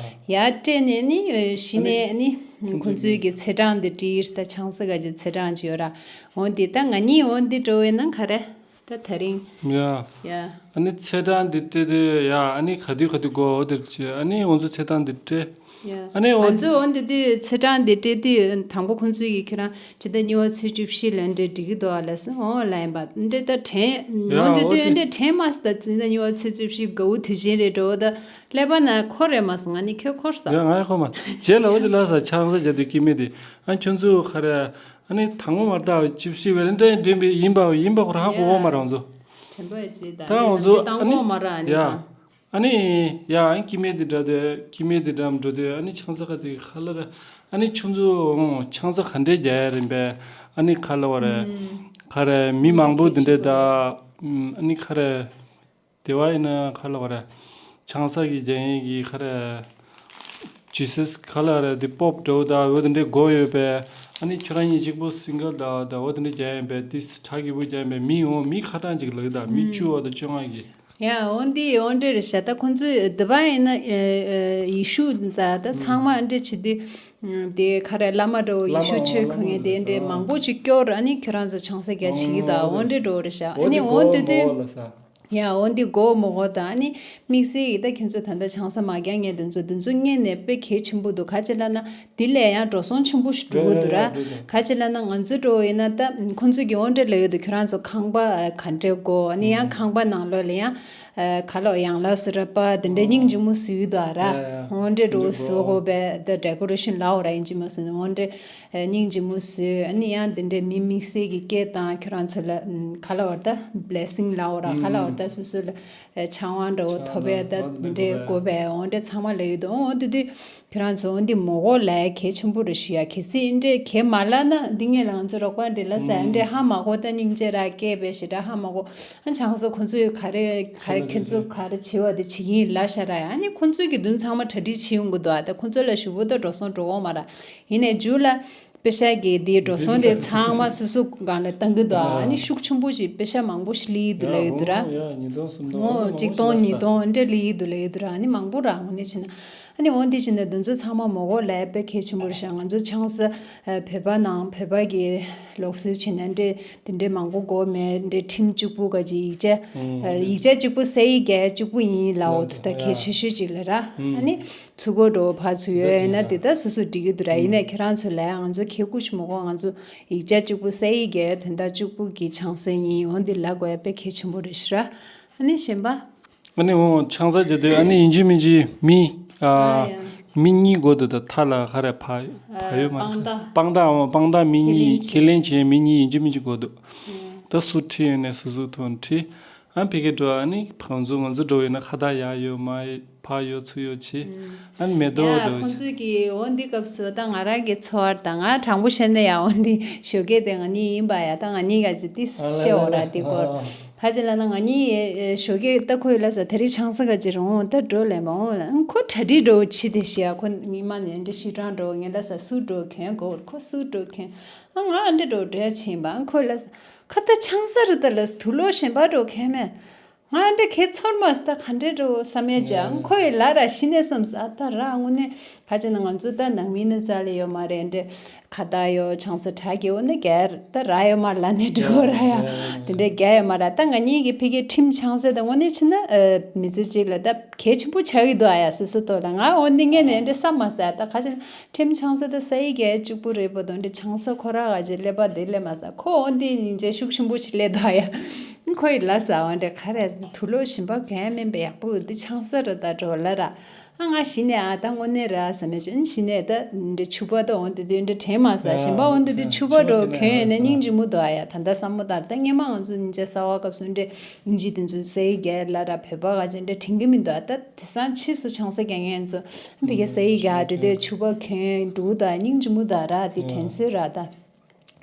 ཡར་སྤྲད་ནས་ནི་གཞི་ནས་ཨ་ནི་ཁོང་ཚོའི་གི་ཚེས་གྲངས་འདི་བྲིས་ད་ཆང་ས་ག་ཅིག་ཚེས་གྲངས་ཅིག་ཡོད་ར། འོ་འདི་ད་ང་གཉིས་འོ་འདི་འགྲོ་བའི་ནང་ག་རེ། ད་དེ་རིང་། ཡ། ཡ། ཨ་ནི་ཚེས་གྲངས་འདི་སྤྲད་དེ་ཡ་ཨ་ནི་ག་དུས་ག་དུས་དགོས་འོ་དེར་བྱས་ཨ་ནི་ང་ཚོ་ཚེས་གྲངས་འདི་སྤྲད། ཡ། ཨ་ནི་འོ། ང་ཚོ་འོ་འདི་དུས་ཚེས་གྲངས་འདི་སྤྲད་དུས་དང་པོ་ཁོང་ཚོས་ཀྱི་ཁྱོད་རང་སྤྱི་ཟླ་གཉིས་པ་ཚེས་བཅུ་བཞི་ལ་འདྲེ་འགྲིག་གི་འདུག་ཨ་ལ་སི་འོ་ལ་ཡིན་པ་འདྲེ་ད་དྲན་ཡ་འོ་འདི་འོ་དུས་དེ། འདྲེ་དྲན་མ་སི་ད་སྤྱི་ཟླ་གཉིས་པ་ཚེས་བཅུ་བཞི་དགའ་བོ་དུས་ཆེན་རེད་འགྲོ་ད་ཀླད་པ་ན་ཁོ་རེད་མ་སི་ང་ནི་ཁྱོད་ཁོར་ས། ཡ་ང་ཡ་ཁོ་མ་རྗེས་ལ་འོ་དེ་ལ་ས་ཆང་ས་རྒྱ་དུས་སྐྱེ་མེད་དེ་ཨ་ཁྱོད་ཚོ་ཁ་རེ། ཨ་ནི་དང་པོ་མ་ལྟ་བ་ཅིབ་ཤི་ཝེ་ལེན་ཊའིན་ཌེ་འདྲེན་པའི་ཡིན་པ་ཡིན་པ་ཁོ་རང་གོ་གོ་མ་རང་ཚོ། དྲན་པ་ཅི་ད་ད་ང་ཚོ་ཨ་ནི་དང་པོ་མ་ར་ཨ་ནི་ཡ། ད། ཨ་ནི་ཡ་ཨ་ནི་སྐྱེ་དམན་འདི་འདྲ་དེ་སྐྱེ་དམན་འདི་འདྲ་འགྲོ་དུས་ཨ་ནི་ཆང་ས་ག་དེ་ཁ་ལ་ར་ཨ་ནི་ཆུང་ཚོ་ཆང་ས་ག་འདྲས་རྒྱག་ཡ་རིམ་པས་ཨ་ནི་ཁ་ལ་བ་རེད། ཁ་རེ་མི་མང་པོ་འདི་འདྲས་ད་ཨ་ནི་ཁ་རེ། དེ་བ་ཡིན་ན་ཁ་ལ་བ་རེད། ཆང་ས་གི་རྒྱ་ཡན་གྱི་ཁ་རེད། ཇི་སིས་ཁ་ལ་རེད་དེ་པོབ་འདྲ་བོ་ད་འོ་དེ་འདྲའི་སྒོ་ཡོད་པས་ཨ་ནི་ཁྱོད་རང་གཉིས་གཅིག་པོ་སིང་གལ་ད་ད་འོ་དེ་འདྲའི་རྒྱ་ཡན་པས་དེ་སི་ཁྲག་གི་བུ་རྒྱ་ཡན་པས་མི་འོ་མི་ཁ་གྲངས་ཅིག་ལགས་ད་མི་བཅུ་འོ་ད་བཅོ་ལྔ་གི་ཡ་འོ་འདི་འོ་འདྲེ་རེད་ཤག་ད་ཁོང་ཚོས་དེ་བ་ཡིན་ན་ཡི་ཤུ་ད་ད་ཚང་མ་འདྲེ་བྱེད་དུས་དེ་ཁ་རེད་བླ་མ་འདྲ་བོ་ཡི་ཤུ་ཆོས་གོ་ངེས་དེ་འདྲེ་མང་པོ་ཅིག་སྐྱོར་ཨ་ནི་ཁྱོད་རང་ཚོ་ཆང་ས་རྒྱ་བྱེད་ཀྱི་ད་འོ་འདྲེ་འགྲོ་རེད་ཤག་ཨ་ནི་འོ་འདི་དུས། ཡ་འོ་འདི་གོ་མོ་གོ་དང་ཨ་ནི་དམིགས་བསལ་གྱི་ད་ཁྱེད་ཚོ་ད་ལྟ་ཆང་ས་མ་རྒྱག་མཁན་དེ་ཚོ་དེ་ཚོ་སྔོན་ནས་དཔེ་གལ་ཆེན་པོ་འདུག་ག་ཅི་ལབ་ན་འདི་ལས་ཡང་འགྲོ་སོང་ཆེན་པོ་ཞིག་འགྲོ་གི་འདུག་ར། ག་ཅི་ལབ་ན་ང་ཚོའི་འགྲོ་ཡིན་ན་ད་ཁོང་ཚོས་ཀྱི་འོ་འདྲ་ལབ་ཡོད་འདུག་ཁྱོད་རང་ཚོ་ཁང་པ་ག་འདྲས་དགོས་ཨ་ནི་ཡང་ཁང་པ་ནང་ལོགས་ལ་ཡང་ག་ལོག་ཡང་ལ་སུ་ར་པ་དེ་འདྲས་སྙིང་རྗེ་མོ་བཟོས་ཡོད་འདུག་ཨ་ར། འོ་འདྲས་འགྲོ་བཟོ་དགོས་པས་ད་ཌེ་ཀོ་རེ་ཤན་ལབ་འོ་ར་ཡིན་གཅིག་མ་སོང་ནས་འོ་འདྲས། སྙིང་རྗེ་མོ་བཟོས། ཨ་ནི་ཡང་འདི་འདྲའི་མི་དམིགས་བསལ་གྱི་སྐད་དང་ཁྱོད་རང་ཚོ་ལ་ཨམ་ག་ལབ་པ་རེད་ད་བྷི་ལེ་སིང་ལབ་འོ་ར་ག་ལབ་འོ་རེད་ད་སོ་སོ་ལ་ཨེ་ཆང་བ་འདྲ་བོ་ཐོབ་པའི་ད་འདི་འདྲའི་དགོས་པའི་འོ་འདྲའི་ཚང་མ་ལབ་ཡོད་འདུག་འོ་དེ་དུས་ཁྱོད་རང་ཚོ་འོ་འདི་མོ་གོ་ལབ་ཡ་གལ་ཆེན་པོ་རེད་ཞུ་ཡ། གལ་སྲིད་འདི་འདྲའི་གལ་མ་ལབ་ན་འདི་ངས་ལ་ང་ཚོ་རོགས་པ་འདྲི་ལ་ཟེར་འདྲའི་ཧ་མ་གོ་ད་སྙིང་རྗེ་ར་སྐད་པའི་ཞེ་དྲག་ཧ་མ་གོ་ཨ་ཆང་ས་ཁོ་ཚོས་ག་རེ་ག་རེ་ཁྱེད་ཚོ་ག་རེ་བྱེད་པ་དེ་བྱེད་ཀྱི་ཡིན་ལབ་ཤ་ར་ཡ། ཨ་ནི་ཁོ་ཚོས་ཀྱི་མདུན་ཚང་མ་གྲ་སྒྲིག་བྱེད་ཡོང་གི་འདུག་ཨ་ད་ཁོ་ཚོ་ལ་ཞུ་བོ་ད་འགྲོ་སོང་འགྲོ་འོང་མ་ར། ཡིན་ནའི་མཇུག་ལ་པེ་ཤ་གི་དེའི་འགྲོ་སོང་དེ་ཚང་མ་སོ་སོ་སྒང་ལ་བཏང་གི་འདུག་ཨ་ནི་ཤུགས་ཆེན་པོ་ཞིག་པེ་ཤ་མང་པོ་ཞིག་སླེབས་ཀྱི་འདུག་ལབ་ཡོད་འདུག་ར། ཡ་ཉིས་སྟོང་སུམ་སྟོང་འོ་ཨ་ནི་གཅིག་སྟོང་མང་པོ་ཞིག་ཉིས་སྟོང་འདྲ་སླེབས་ཀྱི་འདུག་ལབ་ཡོད་འདུག་ར། ཨ་ནི་མང་པོ་ར་དངོས་གནས་བྱས་ན་ཨ་ནི་འོ་འདི་བྱས་ན་དེ་ཚོ་ཚང་མ་མོ་གོ་ལབ་ཡ་དཔེ་གལ་ཆེན་པོ་རེད་ཤག་ང་ཚོ་ཆང་ས་བོད་པ་ནང་བོད་པ་གི་ལུགས་སྲོལ་བྱས་ན་འདྲེ་དེ་འདྲེ་མང་པོ་དགོས་མེད་འདྲེ་ཁྲིམས་གཅིག་པུ་ག་ཅིག་ཡིག་ཆ་ཡིག་ཆ་གཅིག་པུ་སའི་རྒྱལ་གཅིག་པུ་ཡིན་ལབ་འོ་དེ་ད་གལ་ཆེ་ཤོས་གཅིག་ལ་ར། ཨ་ནི། ཚུར་རྒོལ་འགྲོ་བ་ཕར་ཚུར་ཡོད་ཡོད་ན་དེ་ལྟར་སོ་སོ་འགྲིག་གི་འདུག་ར། ཡིན་ནའི་ཁྱེད་རང་ཚོ་ལ་ང་ཚོ་ཁེ་ཁུ་ཆུ་མོ་གོ་ང་ཚོ་ཡིག་ཆ་གཅིག་པུ་སའི་རྒྱལ་དོན་དག་གཅིག་པུ་གི་ཆང་སའི་ཡིན་འོན་ཏེ་ལ་དགོས་ཡ་དཔེ་གལ་ཆེན་པོ་རེད་ཤི་ར། ཨ་ནི་གཞན་པ། ཨ་ནི་འོ་ཆང་ས་རྒྱག་དུས་ཨ་ནི་ཡིན་གཅིག་མིན་གཅིག་མི་ཨ་ཡ། མི་གཉིས་དགོས་འདུག་ད་ཐ་ལ་ཧ་རེ་ཕ་ཕ་ཡོད་མ་རེད། སྤང་ཐང་འོ་སྤང་ཐང་མི་གཉིས་ཁས་ལེན་བྱེད་མི་གཉིས་ཡིན་གཅིག་མིན་གཅིག་དགོས་འདུག་ད་སུ་ཁྲིད་ཡོད་ནས་སུ་སུ་ཐོན་ཁྲིད། ཨ་ཕ་གི་འགྲོ་ཨ་ནི་ང་ཚོ་ང་ཚོ་འགྲོ་ཡོད་ན་ཁ་བརྡ་ཡག་ཡོད་མ་ཕ་ཡོད་ཚུར་ཡོད་ཆེ། ཨ་ནི་མེ་ཏོག་ཡ་འགྲོ་ཁོང་ཆེ། ཚོས་ཀྱི་འོ་འདི་སྐབས་སུ་ད་ང་རང་གི་འཚོ་བར་ད་ང་དྲང་པོ་བཤད་ན་ཡ་འོ་འདི་ཞོགས་ཀས་དེ་ང་གཉིས་ཡིན་པ་ཡ་ད་ང་གཉིས་ག་ཅི་ཏི་ཤེ་འོ་ར་འདི་སྐོར་ཧ་ཅི་ལ་ན་ང་གཉིས་ཞོགས་ཀས་ད་ཁོས་ལ་ས་དེ་རིང་ཆང་ས་ག་ཅི་རུང་ད་འགྲོ་ལེ་མ་འོང་ལ་ཁོ་གྲ་སྒྲིག་འགྲོ་ཆི་དེ་ཤེ་ཡ་ཁོ་ཉི་མ་ནས་འདྲི་ཤི་གྲང་འགྲོ་ངེ་ལ་ས་སུ་འགྲོ་གན་གོ་ཁོ་སུ་འགྲོ་གན་ཨ་ང་འདྲི་འགྲོ་འདྲ་ཕྱིན་པ་ཁོ་ལ་ས་ཁ་ད་ཆང་ས་རི་ད་ལ་ས་དུ་ལོ་གཞན་པ་འགྲོ་གན་མེད། ང་འདྲ་ཁྱེད་ཚོར་མ་སྟ་ག་འདྲ་འགྲོ་བསམ་ཡས་ཀྱང་ཁོ་ཡི་ལ་ར་ཤི་ནས་བསམ་ས་ཨ་ད་ར་དངོས་གནས་ཁ་ཅིག་ན་ང་ཚོ་ད་ནང་མི་ནི་རྩ་ལས་ཡོད་མ་རེད་འདྲ་ཁ་ད་ཡོད་ཆང་ས་དྲག་གི་འོ་ན་རྒྱ་ད་ར་ཡོད་མ་ར་ལ་ནས་འགྲོ་ར་ཡ་དེ་འདྲ་རྒྱ་ཡོད་མ་ར་ད་ང་གཉིས་ཀྱི་ཕི་གའི་ཁྲིམས་ཆང་ས་ད་དངོས་གནས་ཕྱིན་ན་མི་ཚེ་གཅིག་ལ་ད་གལ་ཆེན་པོ་ཆགས་ཀྱི་འདུག་ཨ་ཡ་སོ་སོ་ཐོག་ལ་ང་འོ་འདི་ངས་ནས་འདྲ་བསམ་མ་ས་ད་ཁ་ཅིག་ན་ཁྲིམས་ཆང་ས་ད་ས་ཡི་རྒྱ་གཅིག་པུ་རེད་པ་དོ་འདྲ་ཆང་ས་ཁོ་ར་ག་ཅིག་ཀླད་པ་དེ་ཀླད་མ་ས་ཁོ་འོ་འདི་ཉིན་རྗེས་ཤུགས་ཆེན་པོ་ཞིག་ཀླད་དོ་ཨ་ཡ། ཁོ་ཡི་ལ་ཟ་བ་འདྲ་ག་རེ་དུག་ལོག་ཞིམ་པ་གང་མིན་པའི་ཡག་པོ་འདི་ཆང་ས་རུ་ད་འགྲོ་ལ་ར། ཨ་ང་གཞི་ནས་ཨ་ད་དངོས་གནས་ར་ཟ་མེད་ཅན་གཞི་ནས་ད་འདྲ་ཕྱུ་པ་ད་འོང་དེ་དུས་འདྲ་དྲན་མ་ཟ་ཞིམ་པ་འོང་དེ་དུས་ཕྱུ་པ་འགྲོ་གྱོན་ཡོད་ན་སྙིང་རྗེ་མོ་འདུག་ཨ་ཡ་ད་ལྟ་བསམ་བློ་བཏང་ད་སྔས་མ་ང་ཚོ་ཉིན་རྗེས་གསར་བ་སྐབས་སུ་འདྲ་ཨིན་ཇི་དེ་ཚོ་ས་ཡི་རྒྱལ་ལ་ར་བོད་པ་ག་ཅན་འདྲ་དྲན་གི་མི་འདུག་ཨ་ད་དེང་སང་ཕྱིས་སུ་ཆང་ས་རྒྱག་མཁན་ཚོ་ཕ་གི་ས་ཡི་རྒྱལ་འགྲོ་དུས་ཕྱུ་པ་གྱོན་འདུག་ད་སྙིང་རྗེ་མོ་འདུག་ཨ་ར་དེ་དྲན་གསོས་ར་ད།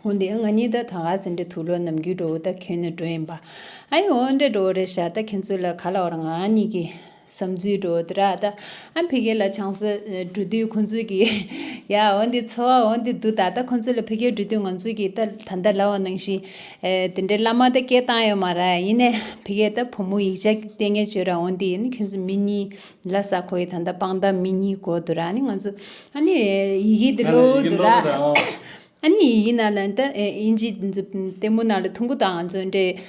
འོ་འདི་ང་གཉིས་ད་ད་ག་ཟེར་འདྲ་དུག་ལོག་ནམ་རྒྱུན་འགྲོ་ད་གྱོན་ནས་འགྲོ་ཡིན་པ། ཨ་ཡི་འོ་འདྲ་འགྲོ་རེད་ཤག་ད་ཁྱེད་ཚོ་ལ་ག་ལ་བར་ང་གཉིས་ཀྱི་བསམ་ཚུལ་འགྲོ་འདི་ར་ད། ཨ་ཕ་གི་ལ་ཆང་ས་འགྲོ་དུས་ཁོང་ཚོས་ཀྱི་ཡ་འོ་འདི་འཚོ་བ་འོ་འདི་འདུག་ད་ད་ཁོང་ཚོ་ལ་ཕ་གི་འགྲོ་དུས་ང་ཚོས་ཀྱི་ད་ད་ལྟ་ལབ་པ་ནང་བཞིན་དེ་འདྲའི་བླ་མ་ད་སྐད་བཏང་ཡོད་མ་ར་ཡིན་ནས་ཕ་གི་ད་བུ་མོ་ཡིག་ཆ་ལྟས་ངན་བྱོས་ར་འོ་འདི་ཡིན་ཁྱེད་ཚོ་མི་གཉིས་ལ་ས་ཁོ་ཡི་ད་ད་སྤང་ད་མི་གཉིས་གོ་འདུག་ར་ནི་ང་ཚོ་ཨ་ནི་ཡི་གེ་འདི་ཀློག་འདུག་ར། ཨ་ནི་ཡིན་ན་ལ་ད་ཨིན་ཇི་ལྟད་མོ་ནང་ལ་ཐུང་གུ་དང་ང་ཚོ་འདྲེ་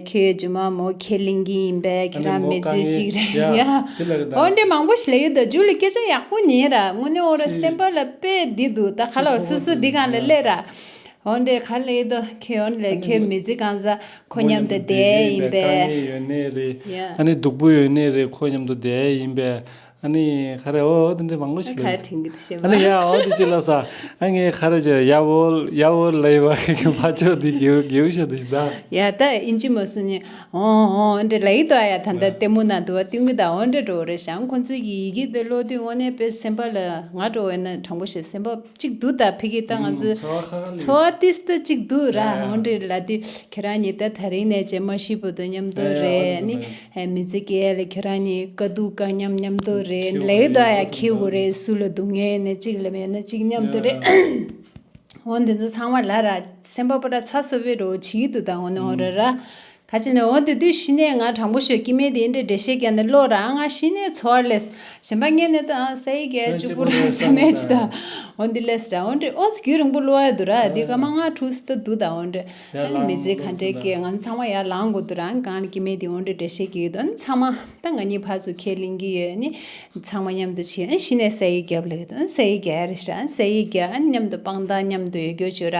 ཁྱོད་རྗེས་མ་མོ་ཁས་ལེན་གྱི་ཡིན་པས་ཁྱེད་རང་མི་ཚེ་གཅིག་རེད་ཡ། འོ་འདྲེ་མང་པོ་ཞིག་ལ་ཡོད་ད་རྒྱུ་ལ་སྐད་ཆ་ཡག་པོ་ཉན་ར་དངོས་གནས་འོ་ར་སེམས་པ་ལ་དཔེ་འདི་འདུག་ད་ཁ་ལ་སུ་སུ་འདི་གང་ལ་སླེབས་ར། འོ་འདྲེ་ཁ་ལ་ཡོད་ད་ཁྱོད་འོ་ལ་ཁྱོད་མི་ཚེ་གང་ཟ་ཁོ་མཉམ་དུ་བསྡད་ཡིན་པས། ཡོད་ནས་རེད། ཨ་ནི་སྡུག་པོ་ཡོད་ནས་རེད་ཁོ་མཉམ་དུ་བསྡད་ཡིན་པས། ཨ་ནི་ཁ་རེ་འོ་དེ་འདྲ་མང་པོ་ཞིག་ལ། ཁ་དྲིན་གི་དེ་ཤེས་པ། ཨ་ནི་ཡ་འོ་དེ་ཅི་ལ་ས། ཨ་ངས་ཁ་རེ་ཅི་ཡ་བོ་ཡ་བོ་ལ་ཡི་བ་གི་ཕ་ཆོ་དེ་གེའུ་གེའུ་ཤ་དེ་ཞིག་ད། ཡ་ད་ཨིན་ཅི་མ་སུ་ནི་འོ་འོ་འདྲ་ལ་ཡི་དོ་ཡ་ད་ད་ལྟད་མོ་ན་དུ་བ་ཏིང་གི་ད་འོ་འདྲ་འགྲོ་རེ་ཞང་ཁོ་ཚོས་ཀྱི་ཡི་གེ་དེ་ལོ་དུས་དངོས་གནས་པའི་སེམས་པ་ལ་ང་འགྲོ་བས་ན་དྲང་པོ་ཞེས་སེམས་པ་གཅིག་འདུག་ད་ཕི་གི་ད་ང་ཚོའི་འཚོ་བ་ཏིས་ཏི་གཅིག་འདུག་ར་འོ་འདྲ་ལ་དུས་ཁྱེད་རང་ཉིད་ད་ད་རིང་ནས་ཇེ་མ་ཤི་བུ་དོ་མཉམ་དུ་རེ་ནི། ཧེ་མི་ཚེ་སྐྱེལ་ལ་ཁྱེད་རང་གཉིས་དཀའ་སྡུག་དཀའ་མཉམ་མཉམ་དུ་རེད་ལས་དོ་ཡ་ཁྱེད་འུ་རེད་སུ་ལ་སྡུག་བསྔལ་ནས་གཅིག་ལ་མེད་ན་གཅིག་མཉམ་དུ་རེད། འོ་འདི་ཚོ་ཚང་མ་ལ་ར་སེམས་པ་པོ་ར་ཚ་སོ་བའི་རོ་བྱིས་དུ་དང་འོ་ནོ་ར་ར། ག་ཅི་ནས་འོ་དེ་དུས་གཞི་ནས་ང་དྲང་པོ་ཤོད་ཀྱི་མེད་དེ་འདྲ་འགྲེལ་བཤད་རྒྱག་ནས་ལོག་ར་ང་གཞི་ནས་ཚོར་བ་ལས་གཞན་པ་ངས་ནས་ད་ཨ་ས་ཡི་གས་ཆུ་བུ་ར་ས་མེད་ཆུ་ད་འོ་འདི་ལས་ར་འོ་འདྲ་ཨོ་ཙི་རྒྱུན་རིང་པོ་ལོག་ཡ་འདུག་ར་དེ་ག་མ་ང་ཁྲུས་ད་འདུག་ད་འོ་འདྲ་ཨ་ནི་མི་ཚེ་ག་འདྲའི་སྐད་ང་ཚང་མ་ཡར་ལངས་དགོས་འདུག་ར་ང་གང་ནས་ཀྱི་མེད་དེ་འོ་འདྲ་འགྲེལ་བཤད་རྒྱག་གི་འདུག་ཨ་ནི་ཚང་མ་ད་ང་གཉིས་ཕར་ཚུར་ཁས་ལེན་གྱི་ཡོད་ཨ་ནི་ཚང་མ་མཉམ་དུ་བྱས་ཨ་ནི་གཞི་ནས་ས་ཡི་རྒྱབ་ལ་ཡོད་ཨ་ནི་ས་ཡི་རྒྱ་རེ་ཤ་ཨ་ནི་ས་ཡི་རྒྱ་ཨ་ནི་མཉམ་དུ་སྤང་ཐང་མཉམ་དུ་ཡོད་རྒྱུ་བྱོས་ར།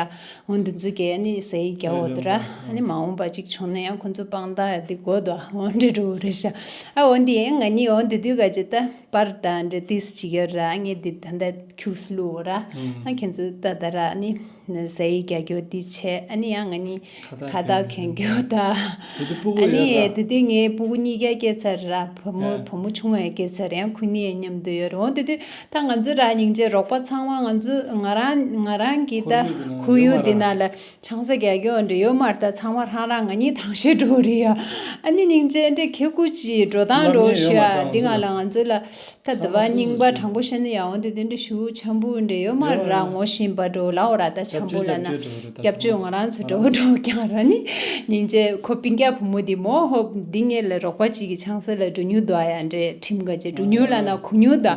འོ་འདི་ཚོ་གས་ཨ་ནི་ཟས་རྒྱག་འོ་དེ་ར་ཨ་ནི་མ་འོངས་པ་གཅིག་བྱུང་ན་ཡང་ཁོ་ཚོ་སྤང་ཐང་ཡ་འདི་དགོས་དོ་འོ་འདྲ་འགྲོ་རེད་ཤག་ཨ་འོ་འདི་ཡང་ང་གཉིས་འོ་འདི་དུས་ག་ཅི་ད་པར་དང་འདྲ་ཏིས་ཅིག་ཡོད་ར་ཨ་ངས་འདི་ད་ལྟ་ཁྱུགས་བླུགས་འོ་ར་ཨ་ཁྱེད་ཚོ་ད་ད་ར་ཨ་ནི་ཟས་རྒྱག་རྒྱུ་འདི་བྱས་ཨ་ནི་ཡང་ང་གཉིས་ཁ་བཏགས་གྱོན་རྒྱུ་ད་ཨ་ནི་དེ་དུས་ངའི་སྤུ་གུ་གཉིས་ཀ་སྐྱེས་ཚར་ར་བུ་མོ་བུ་མོ་ཆུང་བ་སྐྱེས་ཚར་ཡང་ཁོ་གཉིས་མཉམ་དུ་ཡོད་ར་འོ་འདི་དུས། ད་ང་ཚོ་ར་སྙིང་རྗེ་རོགས་པ་ཚང་མ་ང་ཚོ་ང་རང་ང་རང་གི་ད་ཁོར་ཡུག་འདི་ན་ལ་ཆང་ས་རྒྱག་རྒྱུ་འདྲ་ཡོད་མ་རེད། ད་ཚང་མ་རང་རང་ང་གཉིས་དང་ཤོས་འགྲོ་རེད་ཡ། ཨ་ནི་སྙིང་རྗེ་འདྲ་ཁེ་ཁུ་ཅི་འགྲོ་སྟངས་འགྲོ་ཤི་ཡ་འདི་ང་ལ་ང་ཚོ་ལ་ད་དེ་བ་རྙིང་པ་དྲང་པོ་བཤད་ན་ཡ་འོ་འདི་དེ་འདྲ་ཞུ་འཆམ་པོ་འདྲ་ཡོད་མ་རེད། ར་ངོ་ཤེས་པ་འགྲོ་ལའོ་ར་ད་འཆམ་པོ་ལ་ན་སྐྱབས་བཅོལ་ང་རང་ཚོ་འགྲོ་འགྲོ་ཀྱང་ར་ནི་སྙིང་རྗེ་ཁོ་སྤུན་ཀྱག་བུ་མོ་འདི་མོ་ཧོ་འདི་ངེད་ལ་རོགས་པ་ཅིག་གི་ཆང་ས་ལ་འགྲོ་ཉུལ་འདུག་ཡ་འདྲ་ཁྲིམས་ག་ཅེ་འགྲོ་ཉུལ་ལ་ན་ཁུ་ཉུལ་ད།